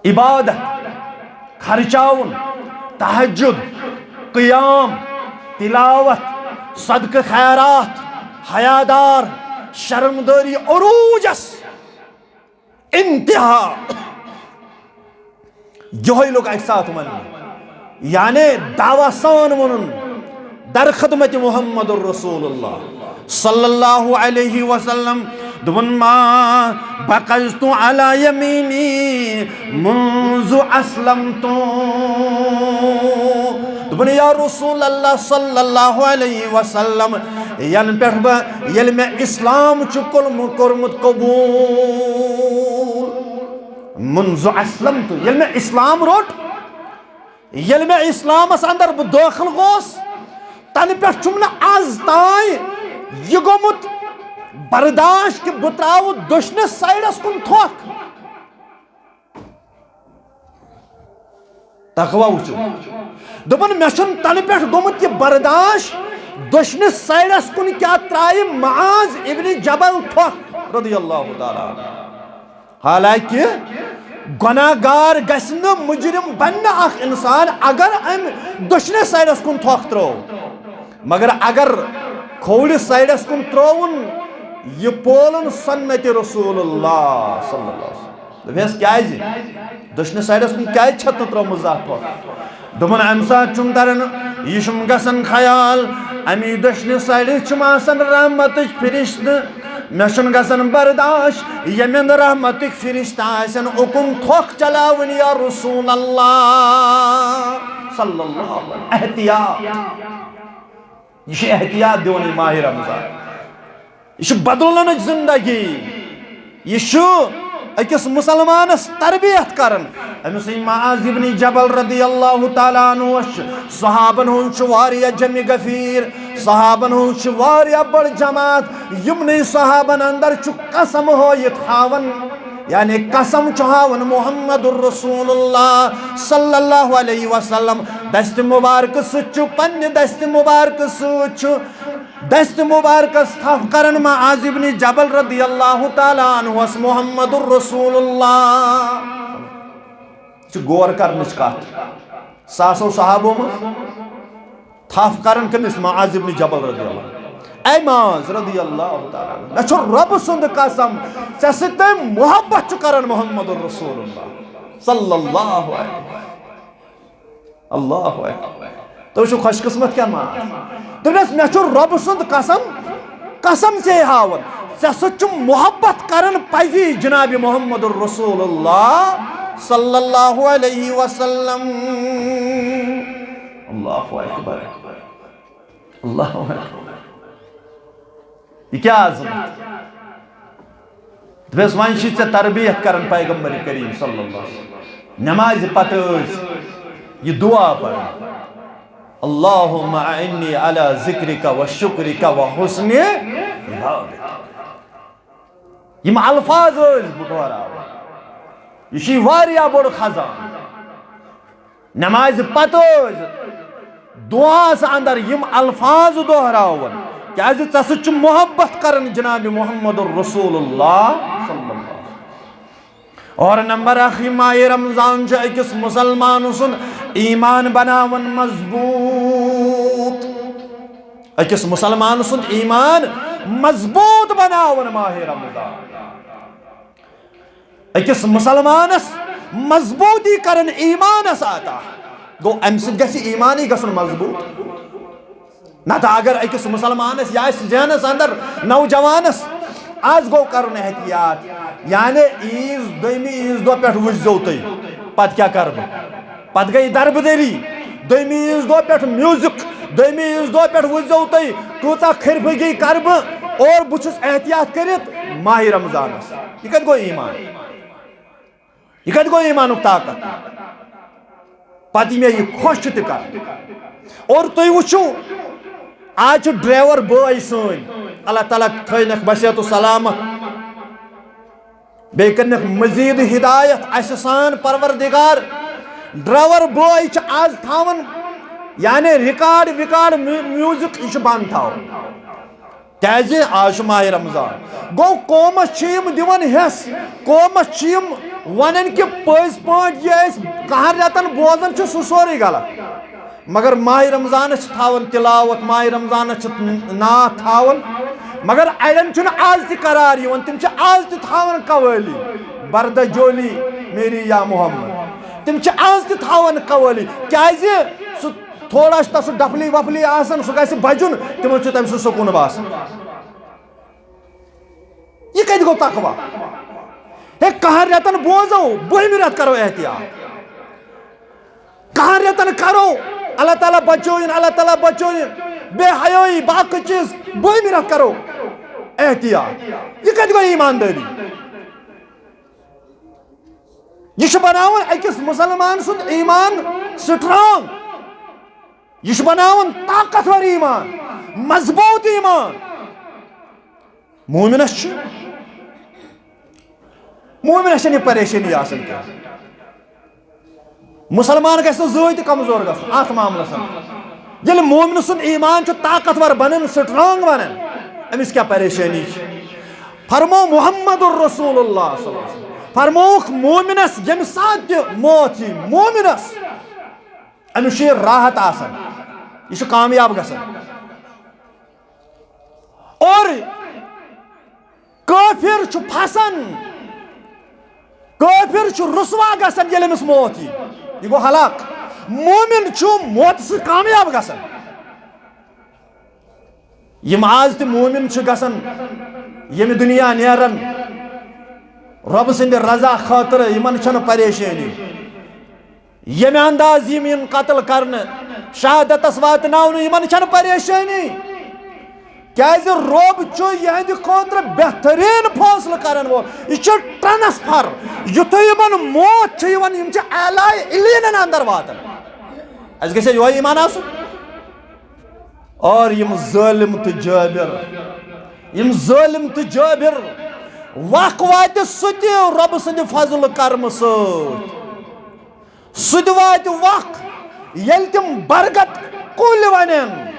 عبادت، خرچاوُن، تہجد، قیام، تلاوت، صدقہٕ خیرات، حیادار، شرمدٲری عروجس انتہا۔ یہوے لوٚگ اکہِ ساتہٕ وننہٕ، یعنی دعویٰ سان ووٚنُن، در خدمت محمد رسول اللہ صلی اللہ علیہ وسلم، دوٚپُن، ما بقیت علی یمینی منذ اسلمت۔ دوٚپُن، یا رسول اللہ صلی اللہ علیہ وسلم، ینہٕ پٮ۪ٹھ بہٕ، ییٚلہِ مےٚ اسلام چھُ کوٚرمُت، کوٚرمُت قبول، منذ اسلمت، ییٚلہِ مےٚ اسلام روٚٹ، ییٚلہِ مےٚ اسلامس اندر بہٕ دٲخل گوس، تنہٕ پٮ۪ٹھ چھُم نہٕ از تام یہِ گوٚمُت برداشت کہِ بہٕ تراوٕ دٔچھنِس سایڈس کُن تھۄکھ۔ تقوی وٕچھِو۔ دوٚپُن، مےٚ چھُنہٕ تنہٕ پٮ۪ٹھ گوٚمُت یہِ برداشت دٔچھنِس سایڈس کُن کیٛاہ ترایہِ معاذ ابن جبل تھۄکھ رضی اللہ تعالیٰ عنہ۔ حالانکہ گۄناہ گار گژھِ نہٕ، مجرم بنہِ نہٕ اکھ انسان اگر أمۍ دٔچھنِس سایڈس کُن تھۄکھ ترٲو، مگر اگر کھوورِ سایڈس کُن ترٲوُن، یہِ پولُن سنت رسول اللہ صلی اللہ علیہ وسلم۔ دوٚپمَس، کیٛازِ؟ دٔچھنِس سایڈس کُن کیٛازِ چھَتھ نہٕ ترٲومٕژ زانٛہہ تھۄکھ؟ دوٚپُن، اَمہِ ساتہٕ چھُم تران، یہِ چھُم گژھان خیال، اَمی دٔچھنہِ سایڈٕ چھُم آسان رحمتٕکۍ فرشتہٕ۔ مےٚ چھُنہٕ گژھان برداش، ییٚمٮ۪ن رحمتٕکۍ فرشتہٕ آسن اُکُن تھۄکھ چلاوٕنۍ، یا رسول اللہ صلی اللہ علیہ وسلم۔ احتیاط، یہِ چھُ احتیاط دِوان یہِ ماہِ رمضان۔ یہِ چھُ بدلنٕچ زندگی۔ یہِ چھُ أکِس مُسلمانس تربیت کران۔ أمِس سٕنٛدۍ معاذ ابن جبل رضی اللہ تعالیٰ عنہ چھُ، صحابن ہُنٛد چھُ واریاہ جمع غفیر، صحابن ہُنٛد چھُ واریاہ بٔڑ جماعت۔ یِمنٕے صحابن اندر چھُ قسم ہٲوِتھ ہاوان، یعنی قسم چھُ ہاوان محمد رسول اللہ صلی اللہ علیہ وسلم۔ دستِ مبارکہٕ سۭتۍ چھُ، پننہِ دستِ مبارکہٕ سۭتۍ چھُ دستِ مبارکس تھپھ کران معاذ ابن جبل رضی اللہ تعالیٰ عنہس محمد رسول اللہ۔ یہِ چھِ غور کرنٕچ کتھ۔ ساسو صحابو منٛز تھپھ کران کٔمِس؟ معاذ ابن جبل رضی اللہ عنہ۔ اے معاذ رضی اللہ تعالیٰ عنہ، مےٚ چھُ رۄبہٕ سُنٛد قسم، ژےٚ سۭتۍ تٔمۍ محبت چھُ کران محمد رسول اللہ صلی اللہ علیہ وسلم۔ اللہ اکبر۔ تُہۍ چھِو خوش قسمت کیٛاہ معاذ؟ دوٚپنَس، مےٚ چھُ رۄبہٕ سُنٛد قسم، قسم ژے ہاوان، ژےٚ سۭتۍ چھُم محبت کران پزی جناب محمد رسول اللہ صلی اللہ علیہ وسلم۔ اللہ اکبر، اللہ اکبر۔ یہِ کیٛاہ عظمت؟ دوٚپمَس، وۄنۍ چھِ ژےٚ تربیت کران پیغمبر کریم صلی اللہ علیہ وسلم۔ نمازِ پتہٕ ٲسۍ یہِ دعا پران، اللہم اعنی علی ذکرک و شکرک و حسن عبادتک۔ یِم الفاظ ٲسۍ بہٕ دۄہراوان۔ یہِ چھُ واریاہ بوٚڑ خزانہٕ۔ نمازِ پتہٕ ٲسۍ دعاہس اندر یِم الفاظ دۄہراوان، کیازِ ژےٚ سۭتۍ چھُ محبت کران جناب محمد رسول اللہ صلی اللہ علیہ وسلم۔ اور نمبر اکھ، یہِ ماہِ رمضان چھُ أکِس مسلمان سُنٛد ایمان بناوان مضبوط۔ أکِس مسلمان سُنٛد ایمان مضبوط بناوان ماہِ رمضان۔ أکِس مسلمانس مضبوٗطی کرن ایمانس عطا۔ گوٚو، امہِ سۭتۍ گژھِ ایمانٕے گژھُن مضبوٗط۔ نتہٕ اگر أکِس مسلمانس یا آسہِ ذہنس اندر، نوجوانس، از گوٚو کرُن احتیاط، یعنی عیٖز، دوٚیمہِ عیٖز دۄہ پٮ۪ٹھ وٕچھزیو تُہۍ، پتہٕ کیٛاہ کرٕ بہٕ؟ پتہٕ گٔے دربٕدٔری۔ دوٚیمہِ عیٖذ دۄہ پٮ۪ٹھ میوٗزک، دوٚیمہِ عیٖذ دۄہ پٮ۪ٹھ وٕچھزیو تُہۍ کۭژاہ خرفگی کرٕ بہٕ، اور بہٕ چھُس احتیاط کٔرِتھ ماہِ رمضانس۔ یہِ کتہِ گوٚو ایمان؟ یہِ کتہِ گوٚو ایمانُک طاقت؟ پتہٕ یہِ مےٚ یہِ خۄش چھُ تہِ کران۔ اور تُہۍ وٕچھِو، آز چھُ ڈرایور بٲے سٲنۍ، اللہ تعالیٰ تھٲینکھ بصحت و سلامت۔ بیٚیہِ کٔرنَکھ مزید ہدایت اَسہِ سان پروردگار۔ ڈرائیور بوے چھِ آز تھاوان، یعنی ریکارڈ ویکارڈ میو-، میوزک، یہِ چھُ بنٛد تھاوُن۔ کیازِ؟ آز چھُ ماہِ رمضان۔ گوٚو قومس چھِ یِم دِوان حصہٕ، قومس چھِ یِم ونان کہِ پٔزۍ پٲٹھۍ یہِ أسۍ کہن رٮ۪تن بوزان چھِ، سُہ سورُے غلط۔ مگر ماہِ رمضانس چھِ تھاوان تلاوت، ماہِ رمضانس چھِ نعت تھاوان، مگر اڑٮ۪ن چھُنہٕ آز تہِ قرار یِوان، تِم چھِ آز تہِ تھاوان قوالی، بردہ جولی میری یا محمد، تِم چھِ آز تہِ تھاوان قوالی۔ کیازِ؟ سُہ تھوڑا چھُ تَتھ سُہ ڈفلی وفلی آسان، سُہ گژھِ بجُن، تِمن چھُ تَمہِ سۭتۍ سکوٗن باسان۔ یہِ کَتہِ گوٚو تقویٰ؟ ہے، کَہَن رٮ۪تَن بوزو، بٔہمہِ رٮ۪تہٕ کَرو احتیاط۔ کَہَن رٮ۪تَن کَرو، اللہ تعالیٰ بچٲیِن، اللہ تعالیٰ بچٲیِن، بے حیٲیی، باقٕے چیٖز، بٔہمہِ رٮ۪تہٕ کَرو احتیاط۔ یہِ کَتہِ گوٚو ایٖماندٲری؟ یہِ چھُ بناوان أکِس مُسلمان سُنٛد ایٖمان strong۔ یہِ چھُ بناوان طاقتور ایٖمان، مضبوٗط ایٖمان۔ مومنس چھُ، مومنس چھنہٕ یہِ پریشٲنی آسان کینٛہہ۔ مُسلمان گژھِ نہٕ زٕہٕے تہِ کمزور گژھُن اتھ معاملس اندر۔ ییٚلہِ مومنہٕ سُنٛد ایٖمان چھُ طاقتور بنان، strong بنان، أمِس کیٛاہ پریشٲنی چھِ؟ فرمو محمد رسول اللہ صلی اللہ علیہ وسلم۔ فرمووُکھ، مومنس ییٚمہِ ساتہٕ تہِ موت یی، مومنس، أمِس چھُ یہِ راحت آسان، یہِ چھُ کامیاب گژھان۔ اور کٲفِر چھُ پھسان، کٲفِر چھُ رسوا گژھان، ییٚلہِ أمِس موت یی، یہِ گوٚو ہلاک۔ مومن چھُ موتہٕ سۭتۍ کامیاب گژھان۔ یِم آز تہِ مومن چھِ گژھان، ییٚمہِ دُنیا نیران رۄبہٕ سٕنٛدِ رضا خٲطرٕ، یِمن چھنہٕ پریشٲنی۔ ییٚمہِ انداز یِم یِن قتل کرنہٕ، شہادتس واتناونہٕ، یِمن چھنہٕ پریشٲنی۔ کیازِ رۄب چھُ یِہنٛدِ خٲطرٕ بہتریٖن فٲصلہٕ کرن وول۔ یہِ چھُ transfer۔ یُتھُے یِمن موت چھُ یِوان، یِم چھِ اعلیٰ علیٖنن اندر واتان۔ اسہِ گژھِ یِہوٚے ایٖمان آسُن۔ اور یِم ظٲلِم تہٕ جٲبِر، یِم ظٲلِم تہٕ جٲبِر، وق واتہِ سُہ تہِ رۄبہٕ سٕنٛدِ فضلہٕ کرمہٕ سۭتۍ۔ سُہ تہِ واتہِ وق، ییٚلہِ تِم برگت کُلۍ ونن،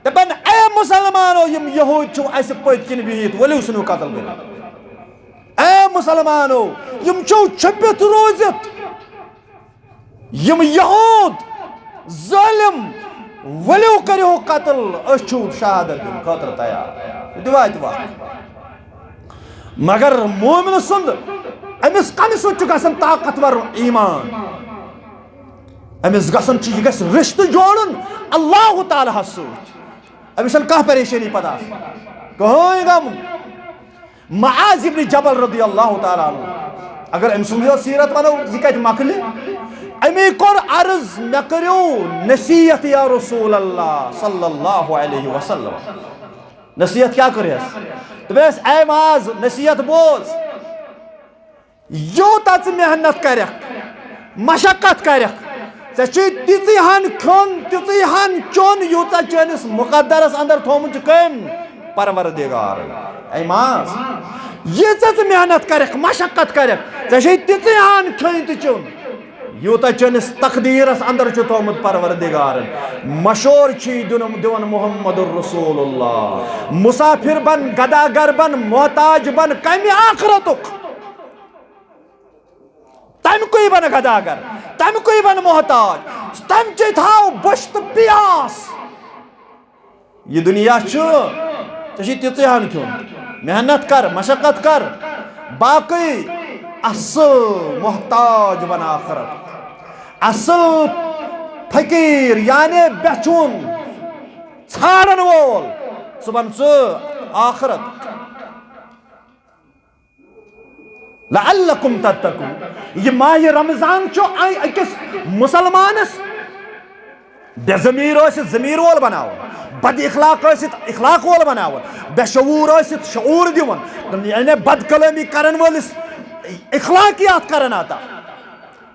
دپن، "اے مسلمانو، یِم یہوٗدۍ چھِو اسہِ پٔتۍ کِنۍ بِہِتھ، ؤلِو ژھٕنِو قتل کٔرِتھ۔ اے مسلمانو، یِم چھِو چھٔپِتھ روٗزِتھ، یِم یہوٗد ظٲلِم، ؤلِو کٔرِو قتل، أسۍ چھِو شہادت دِنہٕ خٲطرٕ تیار۔" سُہ تہِ واتہِ وق۔ مگر مومن سُنٛد، أمِس کمہِ سۭتۍ چھُ گژھان طاقتور ایٖمان؟ أمِس گژھان چھُ، یہِ گژھِ رشتہٕ جوڑُن اللہ تعالیٰ ہس سۭتۍ۔ أمِس چھَنہٕ کانٛہہ پریشٲنی پتہٕ آسان، کٕہٕنۍ غم۔ معاذ ابن جبل رضی اللہ تعالیٰ عنہ، اگر أمۍ سُنٛد یہِ سیرت ونو، یہِ کتہِ مۄکلہِ؟ أمی کوٚر عرض، "مےٚ کٔرِو نصیحت یا رسول اللہ صلی اللہ علیہ وسلم۔" نصیحت کیٛاہ کٔرہَس؟ دوٚپہَس، "اے معاذ، نصیحت بوز۔ یوٗتاہ ژٕ محنت کرکھ، مشقت کرکھ، ژےٚ چھُے تِژٕے ہن کھیوٚن، تِژٕے ہن چیوٚن، یوٗتاہ چٲنِس مقدرس اندر تھوٚومُت چھُ کٔمۍ؟ پروردگارن۔ اے معاذ، ییٖژاہ ژٕ محنت کرکھ، مشقت کرکھ، ژےٚ چھُے تِژٕے ہن کھیوٚن تہٕ چیوٚن، یوٗتاہ چٲنِس تقدیرس اندر چھُ تھوٚومُت پروردگارن۔" مشورٕ چھُ یہِ دیُن، دِوان محمد رسول اللہ۔ مسافر بن، گداگر بن، محتاج بن، کمہِ آخرتُک؟ تَمہِ کُے بَنہٕ گداگر، تَمہِ کُے بَنہٕ محتاج، تَمہِ چے تھاو بٔچھ تہٕ پیاس۔ یہِ دُنیا چھُ، ژےٚ چھُے تِژٕے ہَن کھیوٚن۔ محنت کر، مشقت کر، باقٕے اَصٕل محتاج بَنہٕ آخرت۔ اَصٕل فقیٖر، یعنی بٮ۪چھُن ژھانٛڈَن وول، سُہ بَن ژٕ آخرت۔ لعلکم تتقون۔ یہِ ماہِ رمضان چھُ اَ-، أکِس مُسلمانس بے ضمیٖر ٲسِتھ ضمیٖر وول بناوان، بد اخلاق ٲسِتھ اخلاق وول بناوان، بے شعوٗر ٲسِتھ شعوٗر دِوان، یعنی بد کلٲمی کرن وٲلِس اخلاقیات کرن عطا۔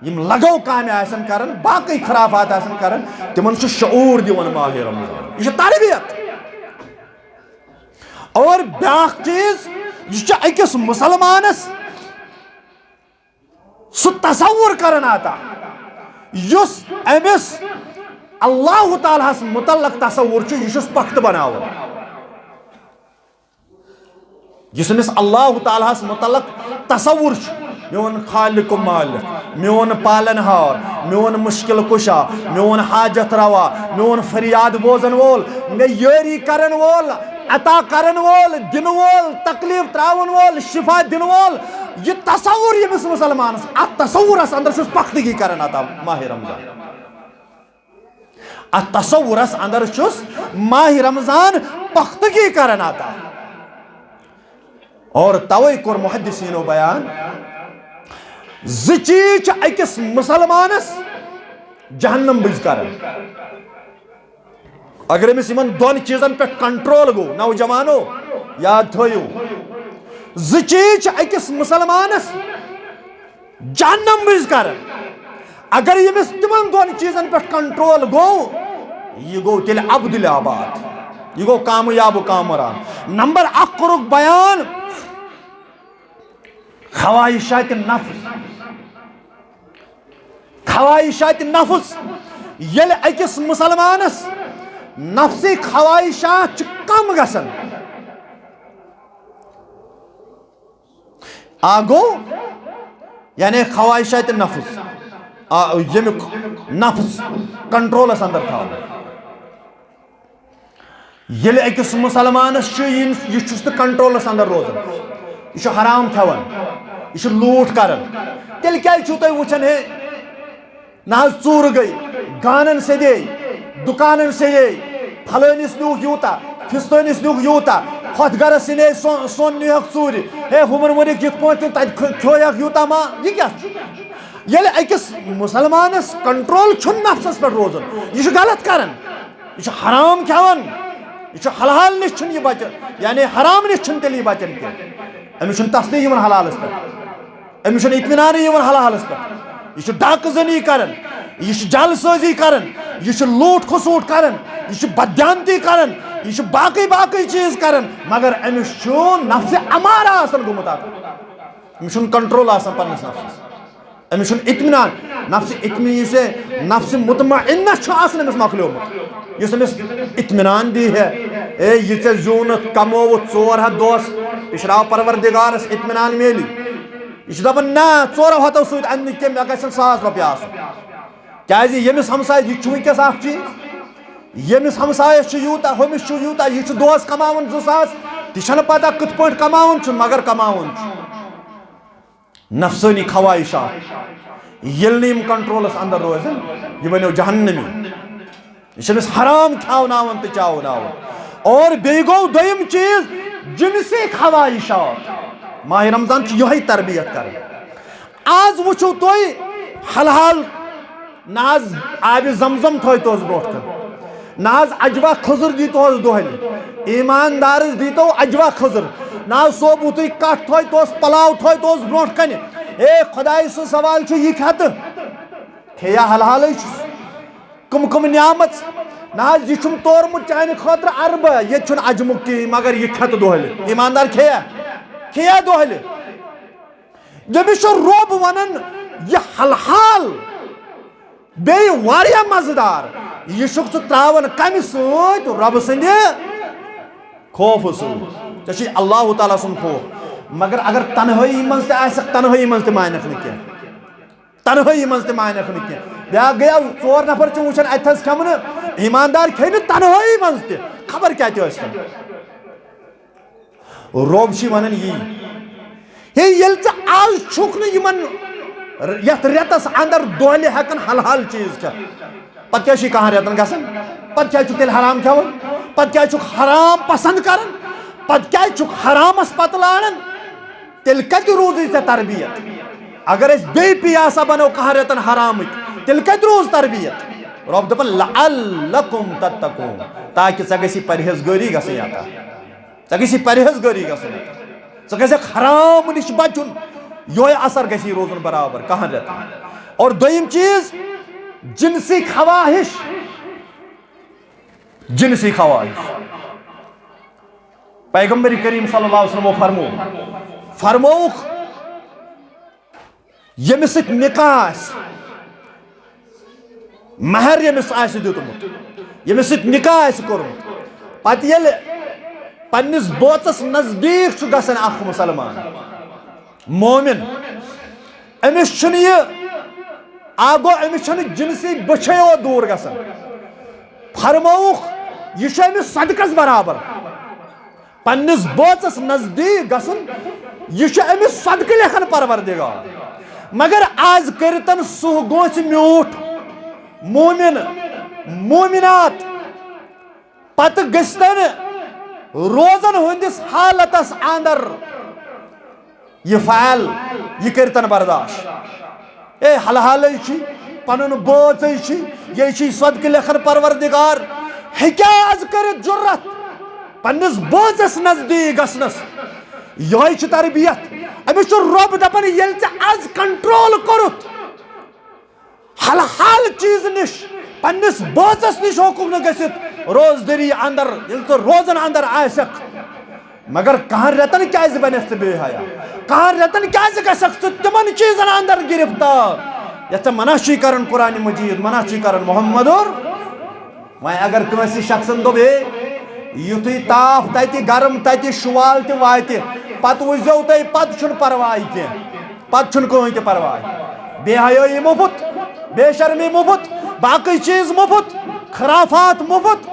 یِم لغو کامہِ آسن کران، باقٕے خرافات آسن کران، تِمن چھُ شعوٗر دِوان ماہِ رمضان۔ یہِ چھُ تربیت۔ اور بیاکھ چیٖز، یہِ چھُ أکِس مُسلمانس سُہ تصور کران عطا، یُس أمِس اللہ تعالیٰ ہس متعلق تصور چھُ، یہِ چھُس پختہٕ بناوان۔ یُس أمِس اللہ تعالیٰ ہس متعلق تصور چھُ، میون خالق و مالک، میون پالن ہار، میون مشکل کشا، میون حاجت روا، میون فریاد بوزن وول، مےٚ یٲری کرن وول، عطا کرن وول، دِنہٕ وول، تکلیف تراون وول، شفا دِنہٕ وول، یہِ تصور ییٚمِس مسلمانس، اتھ تصورس اندر چھُس پختگی کران عطا ماہ رمضان۔ اتھ تصورس اندر چھُس ماہ رمضان پختگی کران عطا۔ اور توے کوٚر محدثینو بیان، زٕ چیٖز چھِ أکِس مسلمانس جہنم بٕجۍ کران۔ اگر أمِس یِمن دۄن چیٖزن پٮ۪ٹھ کنٹرول گوٚو، نوجوانو، یاد تھٲیِو، زٕ چیٖز چھِ أکِس مسلمانس جہنم بٕجۍ کران۔ اگر ییٚمِس تِمن دۄن چیٖزن پٮ۪ٹھ کنٹرول گوٚو، یہِ گوٚو تیٚلہِ عبدالآباد، یہِ گوٚو کامیاب و کامران۔ نمبر اکھ کوٚرُکھ بیان خواہشات نفس۔ خواہشات نفس، ییٚلہِ أکِس مسلمانس نفسی خواہشات چھِ کم گژھان، آ گوٚو، یعنی خواہشات نفس، آ، ییٚمیُک نفس کنٹرولس اندر تھاوُن۔ ییٚلہِ أکِس مسلمانس چھُ یہِ، یہِ چھُس نہٕ کنٹرولس اندر روزان، یہِ چھُ حرام کھٮ۪وان، یہِ چھُ لوٗٹھ کران، تیٚلہِ کیازِ چھِو تُہۍ وٕچھان، ہے، نہ حظ، ژوٗرٕ گٔے، گانن سیٚدے، دُکانن سیٚدے، پھلٲنِس نیوٗکھ یوٗتاہ، فِستٲنِس نیوٗکھ یوٗتاہ، ہۄتھ گرس سیٚنے سۄ-، سۄن نیوٗہکھ ژوٗرِ، ہے، ہُمن ووٚنُکھ یِتھ پٲٹھۍ تہٕ تتہِ کھ-، کھیویکھ یوٗتاہ ما، یہِ کیٛاہ چھُ؟ ییٚلہِ أکِس مسلمانس کنٹرول چھُنہٕ نفسس پٮ۪ٹھ روزُن، یہِ چھُ غلط کران، یہِ چھُ حرام کھٮ۪وان، یہِ چھُ حلال نِش چھُنہٕ یہِ بچان، یعنی حرام نِش چھُنہٕ تیٚلہِ یہِ بچان کینٛہہ، أمِس چھُنہٕ تسلے یِوان حلالس پٮ۪ٹھ۔ أمِس چھُنہٕ اطمینانٕے یِوان حلالس پٮ۪ٹھ۔ یہِ چھُ ڈاکہٕ زٔنی کران، یہِ چھُ جعل سٲزی کران، یہِ چھُ لوٗٹھ کھسوٗٹھ کران، یہِ چھُ بددیانتی کران، یہِ چھُ باقٕے باقٕے چیٖز کران، مگر أمِس چھُ نفسِ امارہ آسان گوٚمُت اتھ۔ أمِس چھُنہٕ کنٹرول آسان پننِس نفسس۔ أمِس چھُنہٕ اطمینان۔ نفسِ اطمینان، یُس یہِ نفسِ مطمئنہ چھُ آسان أمِس مۄکلیومُت، یُس أمِس اطمینان دی ہے، اے، یہِ ژےٚ زیوٗنُتھ، کمووُتھ ژور ہتھ دۄہس، پِشراو پروردگارس اطمینان میلی۔ یہِ چھُ دَپان، نہ، ژورو ہَتو سۭتۍ اَنہٕ نہٕ کینٛہہ، مےٚ گژھن ساس رۄپیہِ آسُن۔ کیٛازِ ییٚمِس ہمسایَس، یہِ تہِ چھُ وٕنۍکٮ۪س اَکھ چیٖز، ییٚمِس ہمسایَس چھُ یوٗتاہ، ہُمِس چھُ یوٗتاہ، یہِ چھُ دۄہَس کماوان زٕ ساس، تہِ چھَنہٕ پَتہ کِتھ پٲٹھۍ کماوان چھُ، مگر کماوان چھُ۔ نفسٲنی خواہشات، ییٚلہِ نہٕ یِم کنٹرولَس اندر روزن، یہِ بنیو جہنمی۔ یہِ چھِ أمِس حرام کھیاوناوان تہٕ چاوناوان۔ اور بیٚیہِ گوٚو دوٚیِم چیٖز، جنسی خواہشات۔ ماہِ رمضان چھِ یِہوٚے تربیت کران۔ آز وٕچھِو تُہۍ، حلحال نہ حظ آبِ زمزم تھٲیتوس برونٛٹھ کَنہِ، نہ حظ اجوا کھٔزٕر دیٖتوس دۄہلہِ، ایٖماندارس دیٖتو اجوا کھٔزٕر، نہ حظ ثوبوٗتٕے کَٹھ تھٲیتوس، پلاو تھٲیتوس برونٛٹھ کَنہِ۔ ہے، خۄدایہِ سُنٛد سوال چھُ، یہِ کھٮ۪تہٕ کھیٚیا حلحالٕے چھُس؟ کم کم نعمت؟ نہ حظ، یہِ چھُم تورمُت چانہِ خٲطرٕ عربہٕ، ییٚتہِ چھُنہٕ اجمُک کِہیٖنۍ، مگر یہِ کھٮ۪تہٕ دۄہلہِ۔ ایٖماندار کھیٚیا؟ کھیٚیا دۄہلہِ؟ ییٚمِس چھُ رۄب وَنان، یہِ حلحال، بیٚیہِ واریاہ مَزٕدار، یہِ چھُکھ ژٕ ترٛاوان کَمہِ سۭتۍ؟ رۄبہٕ سٕنٛدِ خوفہٕ سۭتۍ۔ ژےٚ چھُے اللہ تعالیٰ سُنٛد خوف۔ مگر اگر تنہٲیی منٛز تہِ آسٮ۪کھ، تنہٲیی منٛز تہِ مانٮ۪کھ نہٕ کینٛہہ۔ تنہٲیی منٛز تہِ مانٮ۪کھ نہٕ کینٛہہ۔ بیٛاکھ گٔیو، ژور نفر چھِ وٕچھان اَتہِ تھَس کھٮ۪مہٕ نہٕ، ایٖماندار کھیٚیہِ نہٕ تنہٲیی منٛز تہِ، خبر کیٛاہ تہِ ٲسۍ تَن۔ رۄب چھِ وَنان یی۔ ہے، ییٚلہِ ژٕ آز چھُکھ نہٕ یِمَن یَتھ رٮ۪تَس اندر دۄہلہِ ہٮ۪کان حلحال چیٖز کھٮ۪تھ، پَتہٕ کیٛاہ چھُے کَہَن رٮ۪تَن گژھان؟ پَتہٕ کیٛازِ چھُکھ تیٚلہِ حرام کھٮ۪وان؟ پَتہٕ کیٛازِ چھُکھ حرام پسنٛد کران؟ پَتہٕ کیٛازِ چھُکھ حرامَس پَتہٕ لاران؟ تیٚلہِ کَتہِ روٗزٕے ژےٚ تربیت؟ اگر أسۍ بیٚیہِ پیٚیہِ آسا بَنو کَہَن رٮ۪تَن حرامٕکۍ، تیٚلہِ کَتہِ روٗز تربیت؟ رۄب دَپان، "لَعَلَّكُمْ تَتَّقُونَ"، تاکہِ ژےٚ گژھی پرہیزگٲری گژھٕنۍ عطا۔ ژےٚ گژھی پرہیزگٲری گژھٕنۍ عطا۔ ژٕ گژھکھ حرام نِش بَچُن۔ یِہوٚے اثر گژھی روزُن برابر کَہَن رٮ۪تَن۔ اور دوٚیِم چیٖز، جنسی خواہش۔ جنسی خواہش۔ پیغمبر کریم صلی اللہ علیہ وسلمو فرمو، فرمووُکھ، ییٚمِس سۭتۍ نکاح آسہِ، مہر ییٚمِس آسہِ دیُتمُت، ییٚمِس سۭتۍ نکاح آسہِ کوٚرمُت، پتہٕ ییٚلہِ پننِس بٲژس نزدیٖک چھُ گژھان اکھ مسلمان، مومن، أمِس چھُنہٕ یہِ، آ گوٚو، أمِس چھَنہٕ جنسی بٔچھے یوت دوٗر گژھان۔ فرمووُکھ، یہِ چھُ أمِس صدقس برابر۔ پننِس بٲژس نزدیٖک گژھُن، یہِ چھُ أمِس صدقہٕ لیکھان پروردگار۔ مگر از کٔرِتن سُہ گوژھ میوٗٹھ، مومن، مومنات، پتہٕ گٔژھتن روزن ہٕنٛدِس حالتس اندر یہِ فعل، یہِ کٔرتن برداشت۔ اے حلحالے چھی، پنُن بٲژے چھی، یے چھی صدقہٕ لیکھن پروردگار۔ ہیٚکیٛاہ از کٔرِتھ جرت پننِس بٲژس نزدیٖک گژھنس؟ یِہوٚے چھِ تربیت۔ أمِس چھُ رۄب دپان، ییٚلہِ ژےٚ از کنٹرول کوٚرُتھ، حلحال چیز نِش، پننِس بٲژس نِش ہیوٚکُکھ نہٕ گٔژھِتھ روزدٔری اندر، ییٚلہِ ژٕ روزن اندر آسکھ۔ مگر کہن رٮ۪تن کیازِ بنکھ ژٕ بے حیا؟ کہن رٮ۪تن کیازِ گژھکھ ژٕ تِمن چیزن اندر گرفتار، یتھ ژےٚ منع چھی کران قرآن مجید، منع چھی کران محمد اور؟ وۄنۍ اگر کٲنٛسہِ شخصن دوٚپ، ہے، یُتھُے تاپھ تتہِ، گرم تتہِ، شُوال تہِ واتہِ، پتہٕ وٕچھزیو تُہۍ، پتہٕ چھُنہٕ پرواے کینٛہہ، پتہٕ چھُنہٕ کٕہٕنۍ تہِ پرواے۔ بے حیٲیی مُفت، بے شرمی مُفت، باقٕے چیٖز مُفت، خرافات مُفت،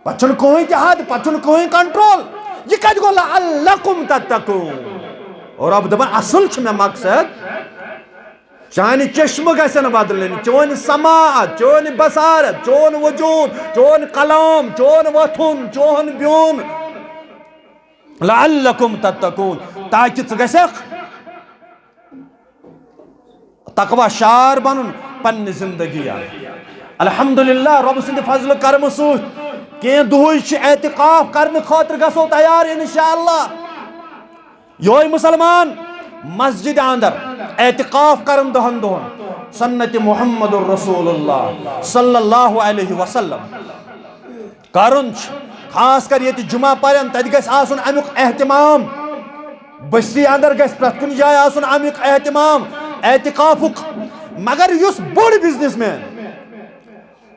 پتہٕ چھُنہٕ کٕہٕنۍ تہِ حد، پتہٕ چھُنہٕ کٕہٕنۍ کنٹرول۔ یہِ کتہِ گوٚو؟ لعلکم تتقون۔ اور رب دپان، اصل چھُ مےٚ مقصد، چانہِ چشمہٕ گژھن بدلٕنۍ، چٲنۍ سماعت، چٲنۍ بصارت، چون وجود، چون کلام، چون وۄتھُن، چون بِہُن۔ لعلکم تتقون، تاکہ ژٕ گژھکھ تقوی شار بنُن پننہِ زندگی اندر۔ الحمدللہ، رۄبہٕ سٕنٛدِ فضلہٕ کرمہٕ سۭتۍ کینٛہہ دُہٕے چھِ اعتکاف کرنہٕ خٲطرٕ گژھو تیار انشاءاللہ۔ یوہے مسلمان مسجد اندر اعتکاف کرن دہن دہن، سنت محمد رسول اللہ صلی اللہ علیہ وسلم کرن چھ، خاص کر ییٚتہِ جمعہ پرن، تتہِ گژھِ آسُن امیُک اہتمام۔ بستی اندر گژھِ پرٛٮ۪تھ کُنہِ جایہِ آسُن امیُک اہتمام، اعتکافُک۔ مگر یُس بوٚڑ بزنس مین،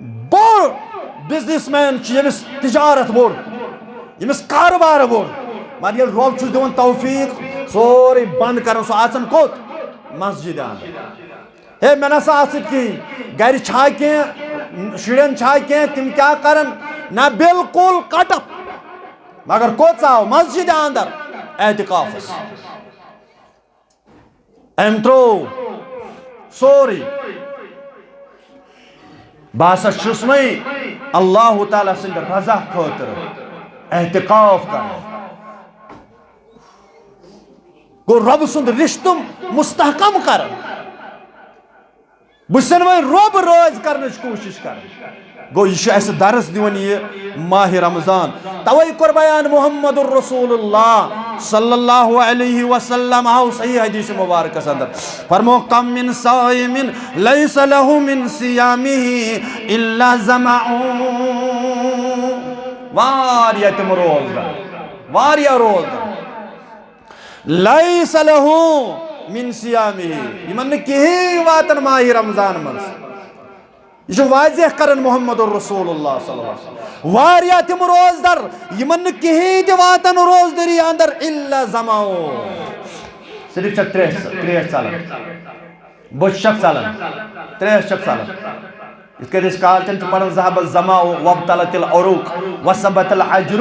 بوٚڑ بزنس مین چھُ، ییٚمِس تجارت بوٚڑ، ییٚمِس کارٕبار بوٚڑ، مگر ییٚلہِ رۄب چھُس دِوان توفیق، سورُے بنٛد کران، سُہ اژان کوٚت؟ مسجد اندر۔ ہے، مےٚ نسا آسہٕ کِہیٖنۍ، گرِ چھا کینٛہہ، شُرٮ۪ن چھا کینٛہہ، تِم کیٛاہ کرن؟ نہ، بالکل کٹ۔ مگر کوٚت ژاو؟ مسجد اندر اعتکافس۔ أمۍ ترٛوو سورُے۔ بہٕ ہسا چھُس وۄنۍ اللہ تعالیٰ سٕنٛدِ رضا خٲطرٕ اعتکاف کران۔ گوٚو رۄبہٕ سُنٛد رشتہٕ مستحکم کران۔ بہٕ چھُسن وۄنۍ رۄب رٲضۍ کرنٕچ کوٗشِش کران۔ گوٚو، یہِ چھُ اَسہِ درس دِوان یہِ ماہِ رمضان۔ توے کوٚر بیان محمد رسول اللہ صلی اللہ علیہ وسلم آو صحیح حدیث مبارکس اندر۔ فرمو، کم من صائم لیس لہ من صیامہ الا ظمأ۔ واریاہ تِم روزدار، واریاہ روزدار۔ لیس لہ من صیامہ، یِمن نہٕ کِہیٖنۍ واتان ماہِ رمضان منٛز۔ یہِ چھُ واضح کران محمد رسول اللہ صلی اللہ علیہ وسلم۔ واریاہ تِم روزدار، یِمن نہٕ کِہیٖنۍ تہِ واتان روزدٔری اندر الا ظمأ۔ صرف چھکھ ترٛیش، ترٛیش ژلان۔ بٔچھ چھکھ ژلان۔ ترٛیش چھکھ ژلان۔ یِتھ کٔنۍ أسۍ کالچن چھِ پران، ذہب الظمأ وابطلت العروق وثبت الاجر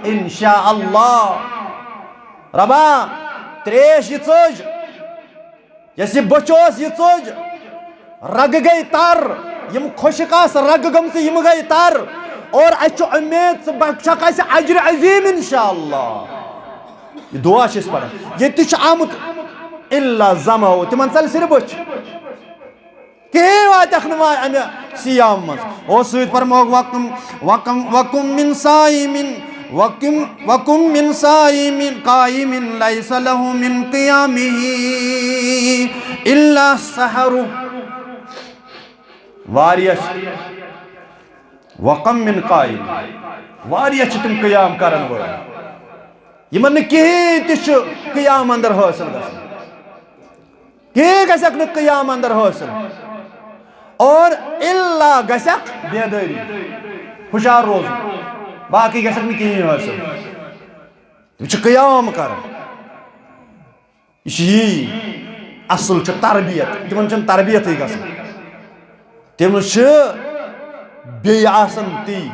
ان شاء اللہ۔ ربا، ترٛیش یہِ ژٔج، یۄس یہِ بٔچھ ٲس، یہِ ژٔج، رگہٕ گٔے تر، یِم خۄشک آسہٕ رگہٕ گٔمژٕ، یِم گٔے تر۔ اور اَسہِ چھُ اُمید، ژٕ بخشکھ اَسہِ اجر عظیم ان شاء اللہ۔ یہِ دعا چھِ أسۍ پران۔ ییٚتہِ تہِ چھُ آمُت الا ظمأ، تِمن ژلہِ صرف بٔچھ۔ کِہیٖنۍ واتٮ۪کھ نہٕ وۄنۍ اَمہِ صیام منٛز۔ اور سۭتۍ فرمووُکھ، وَکُم، وَکُم، وَکُم مِن صائمٍ، وَکُم، وَکُم مِن صائمٍ قائمٍ لَيْسَ لَهُ مِن قِيَامِهِ إِلَّا السَّحَرُ۔ واریاہ چھِ، وَکُم مِن قائمٍ، واریاہ چھِ تِم قیام کرن وٲلۍ، یِمن نہٕ کِہیٖنۍ تہِ چھُ قیام اندر حٲصِل گژھان۔ کِہیٖنۍ گژھٮ۪کھ نہٕ قیام اندر حٲصِل۔ اور اللہ گژھکھ بیدٲری، ہُشار روزُن، باقٕے گژھکھ نہٕ کِہیٖنۍ حٲصِل۔ تِم چھِ قیام کران۔ یہِ چھِ یی اصل چھِ تربیت، تِمن چھَنہٕ تربیتٕے گژھان۔ تِم چھِ بیٚیہِ آسان تی،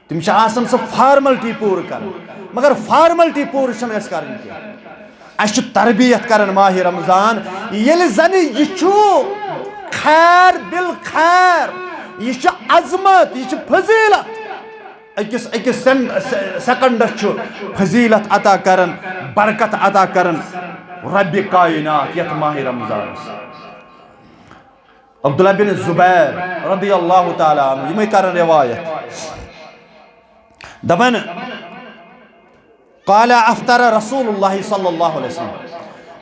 تِم چھِ آسان سۄ فارملٹی پوٗرٕ کران، مگر فارملٹی پوٗرٕ چھَنہٕ اَسہِ کرٕنۍ کینٛہہ۔ اَسہِ چھُ تربیت کران ماہِ رمضان، ییٚلہِ زَنہٕ یہِ چھُ خیر بالخیر، یہِ چھُ عظمت، یہِ چھُ فضیلت۔ أکِس أکِس سیٚن-، سیٚ-، سیٚکنڈَس چھُ فضیلت عطا کران، برکت عطا کران ربِ کائنات یَتھ ماہِ رمضانَس۔ عبداللہ بن زبیر رضی اللہ تعالیٰ عنہ، یِمَے کران روایت۔ دَپان، قال افطر رسول اللہ صلی اللہ علیہ وسلم،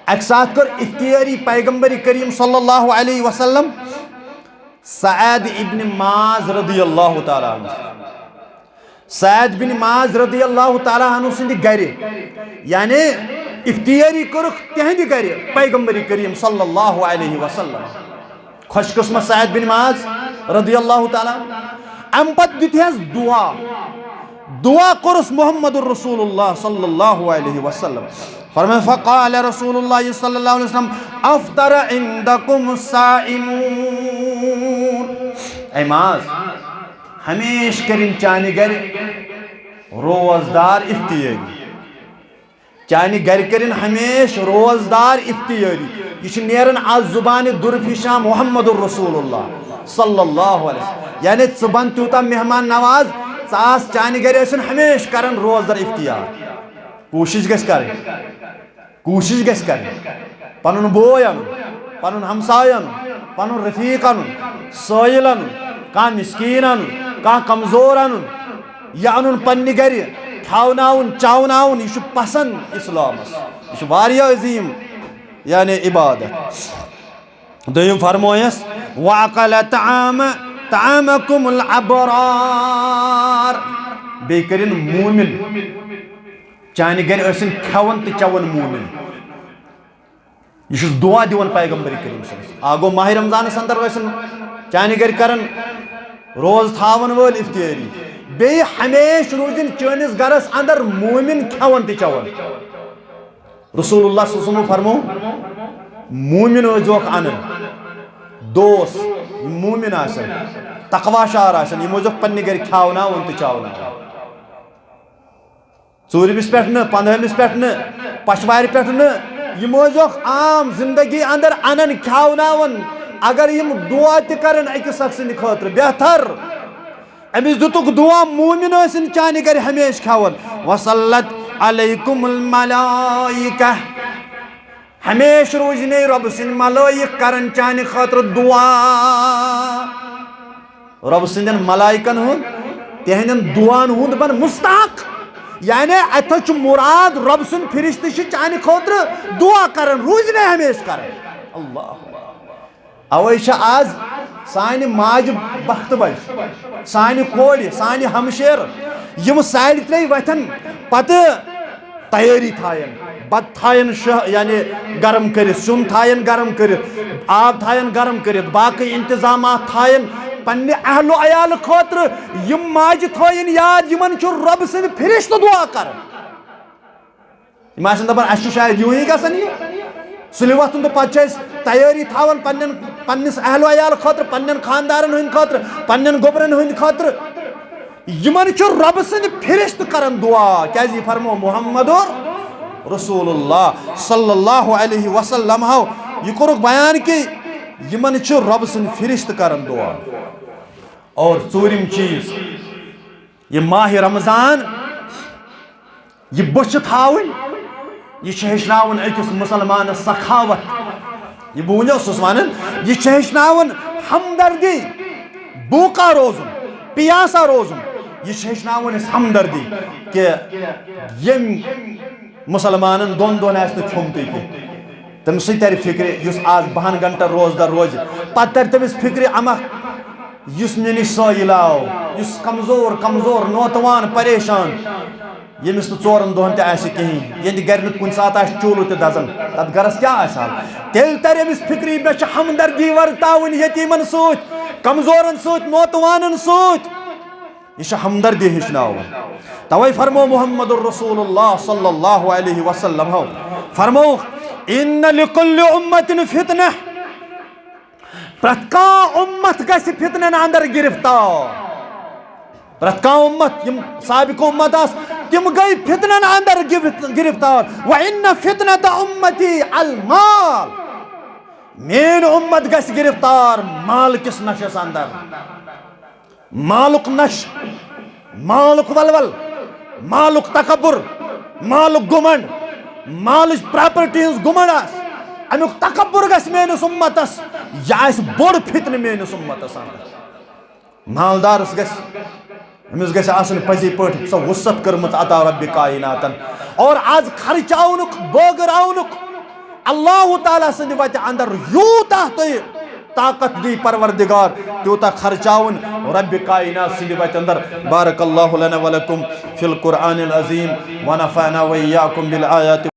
اَکہِ ساتہٕ کٔر افطٲری پیغمبر کریم صلی اللہ علیہ وسلم سعد ابن معاذ رضی اللہ تعالیٰ عنہ۔ سعد بن معاذ رضی اللہ تعالیٰ عنہ سٕنٛدِ گرِ، یعنی افطٲری کٔرٕکھ تِہنٛدِ گرِ پیغمبر کریم صلی اللہ علیہ وسلم۔ خوش قسمت سعد بن معاذ رضی اللہ تعالیٰ عنہ۔ اَمہِ پتہٕ دِتہَس دعا، دعا کوٚرُس محمد رسول اللہ صلی اللہ علیہ وسلم۔ فرمائے، فقال رسول اللہ صلی اللہ علیہ وسلم، افطر عندکم الصائمون۔ اے معاذ، ہمیشہِ کٔرِن چانہِ گرِ روزدار افطٲری۔ چانہِ گرِ کٔرِن ہمیشہِ روزدار افطٲری۔ یہِ چھُ نیران از زبانِ درفشاں محمد رسول اللہ صلی اللہ علیہ وسلم۔ یعنی ژٕ بن تیوٗتاہ مہمان نواز، ژٕ آس چانہِ گرِ ٲسِن ہمیشہِ کران روزدار افطار۔ کوٗشِش گژھِ کرٕنۍ۔ کوٗشِش گژھِ کرٕنۍ پنُن بوے اَنُن، پنُن ہمساے اَنُن، پنُن رفیق اَنُن، سٲیِل اَنُن، کانٛہہ مسکیٖن اَنُن، کانٛہہ کمزور اَنُن، یہِ اَنُن پننہِ گرِ، کھیاوناوُن، چاوناوُن، یہِ چھُ پسند اسلامس، یہِ چھُ واریاہ عظیٖم، یعنی عبادت۔ دوٚیِم فرمویس، وَأَكَلَ طَعَامَ طَعَامَكُمُ الْأَبْرَارَ، بیٚیہِ کٔرِن مومِن چانہِ گرِ ٲسِن کھٮ۪وان تہٕ چٮ۪وان مومِن۔ یہِ چھُس دعا دِوان پیغمبر کریم صلی اللہ علیہ وسلم۔ آ گوٚو ماہِ رمضانس اندر ٲسِن چانہِ گرِ کران روز تھاون وٲلۍ افطٲری۔ بیٚیہِ ہمیشہِ روٗزِن چٲنِس گرس اندر مومِن کھٮ۪وان تہٕ چٮ۪وان۔ رسول اللہ صلی اللہ علیہ وسلم فرمو، مومِن ٲسۍزیوکھ انان، دوس، یِم مومِن آسن، تقوی شعار آسن، یِم ٲسۍزیوکھ پننہِ گرِ کھیاوناوان تہٕ چاوناوان۔ ژوٗرمِس پٮ۪ٹھ نہٕ، پنٛدہمِس پٮ۪ٹھ نہٕ، پچھوارِ پٮ۪ٹھ نہٕ، یِم ٲسۍزیوکھ عام زندگی اندر انان کھیاوناوان۔ اگر یِم دعا تہِ کرن أکِس اکھ سٕنٛدِ خٲطرٕ بہتر، أمِس دِتُکھ دعا، مومِن ٲسِن چانہِ گرِ ہمیشہِ کھٮ۪وان۔ وصلت علیکم الملائکہ، ہمیشہِ روٗزِنے رۄبہٕ سٕنٛدۍ ملٲیِک کران چانہِ خٲطرٕ دعا۔ رۄب سٕنٛدٮ۪ن ملائکن ہُنٛد، تِہنٛدٮ۪ن دعاہن ہُنٛد بن مستحق۔ یعنی اتھ چھُ مراد، رۄب سُنٛد فرشتہٕ چھِ چانہِ خٲطرٕ دعا کران، روٗزِنے ہمیشہِ کران۔ اللہ اکبر۔ اوے چھِ آز سانہِ ماجہِ بختہٕ بچہِ، سانہِ کورِ، سانہِ ہمشیرٕ، یِم سالہِ ترٛیٚیہِ وتھن پتہٕ تیٲری تھاین، بتہٕ تھاین شہ-، یعنی گرم کٔرِتھ، سیُن تھاین گرم کٔرِتھ، آب تھاین گرم کٔرِتھ، باقٕے انتظامات تھاین پننہِ اہل و عیال خٲطرٕ۔ یِم ماجہِ تھٲیِن یاد، یِمن چھُ رۄب سٕنٛدۍ فرشتہٕ دعا کران۔ یِم آسن دپان، اسہِ چھُ شاید یِہُے گژھان یہِ۔ سُلہِ وۄتھُن تہٕ پتہٕ چھِ أسۍ تیٲری تھاوان پننٮ۪ن، پننِس اہل و عیال خٲطرٕ، پننٮ۪ن خاندارن ہٕنٛدِ خٲطرٕ، پننٮ۪ن گوٚبرن ہٕنٛدِ خٲطرٕ۔ یِمن چھُ رۄبہٕ سٕنٛدِ فرشتہٕ کران دعا، کیازِ یہِ فرمو محمد رسول اللہ صلی اللہ علیہ وسلم ہو۔ یہِ کوٚرُکھ بیان کہِ یِمن چھُ رۄبہٕ سٕنٛدِ فرشتہٕ کران دعا۔ اور ژوٗرِم چیٖز، یہِ ماہِ رمضان، یہِ بٔچھِ تھاوٕنۍ، یہِ چھِ ہیٚچھناوان أکِس مُسلمانَس سخاوت۔ یہِ بہٕ وٕنہِ اوسُس وَنان، یہِ چھِ ہیٚچھناوان ہمدردی، بھوکا روزُن، پیاسا روزُن۔ یہِ چھِ ہیٚچھناوان أسۍ ہمدردی کہِ ییٚمۍ مُسلمانَن دۄن دۄہَن آسہِ نہٕ کھیوٚمتُے کینٛہہ۔ تٔمِس سۭتۍ تَرِ فِکرِ، یُس آز بَہَن گھنٹَن روزدار روزِ، پَتہٕ تَرِ تٔمِس فِکرِ، اَما یُس مےٚ نِش سٲیِل آو، یُس کمزور، کمزور، نوتوان، پریشان، ییٚمِس نہٕ ژورَن دۄہَن تہِ آسہِ کِہیٖنۍ، ییٚلہِ گَرِ نہٕ کُنہِ ساتہٕ آسہِ چوٗلہٕ تہِ دَزان، تَتھ گَرَس کیٛاہ آسہِ حال؟ تیٚلہِ تَرِ أمِس فِکرِ، مےٚ چھِ ہمدردی ورتاوٕنۍ یتیٖمَن سۭتۍ، کمزورن سۭتۍ، نوتوانن سۭتۍ۔ یہِ چھِ ہمدردی ہیٚچھناوان۔ توے فرمو محمد رسول اللہ صلی اللہ علیہ وسلم ہو، فرمو، ان لکل امت فتنہ، پرٛٮ۪تھ کانٛہہ امت گژھِ فتنن اندر گرفتار۔ پرٛٮ۪تھ کانٛہہ امت، یِم سابق امت آس، تِم گٔے فتنن اندر گرفت-، گرفتار۔ وَإِنَّ فِتْنَةَ أُمَّتِي الْمَالُ۔ میٲنۍ امت گژھِ گرفتار مال کِس نشس اندر۔ مالُک نش، مالُک ولول، مالُک تکبر، مالُک گمنڈ، مالٕچ پراپرٹی ہٕنٛز گمنڈ آسہِ، امیُک تکبر گژھِ میٲنِس امتس، یہِ آسہِ بوٚڑ فتنہٕ میٲنِس امتس اندر۔ مالدارس گژھِ، أمِس گژھِ آسٕنۍ پزی پٲٹھۍ سۄ وسعت کٔرمٕژ عطا رب کائناتن۔ اور از خرچاونُک، بٲگراونُک، اللہ تعالیٰ سٕنٛدِ وتہِ اندر یوٗتاہ تۄہہِ طاقت دی پروردگار، تیوٗتاہ خرچاوُن رب کائنات سٕنٛدِ وتہِ اندر۔ بارک اللہ لنا ولکم فی القرآن العظیم، ونفعنا وإیاکم بالآیات۔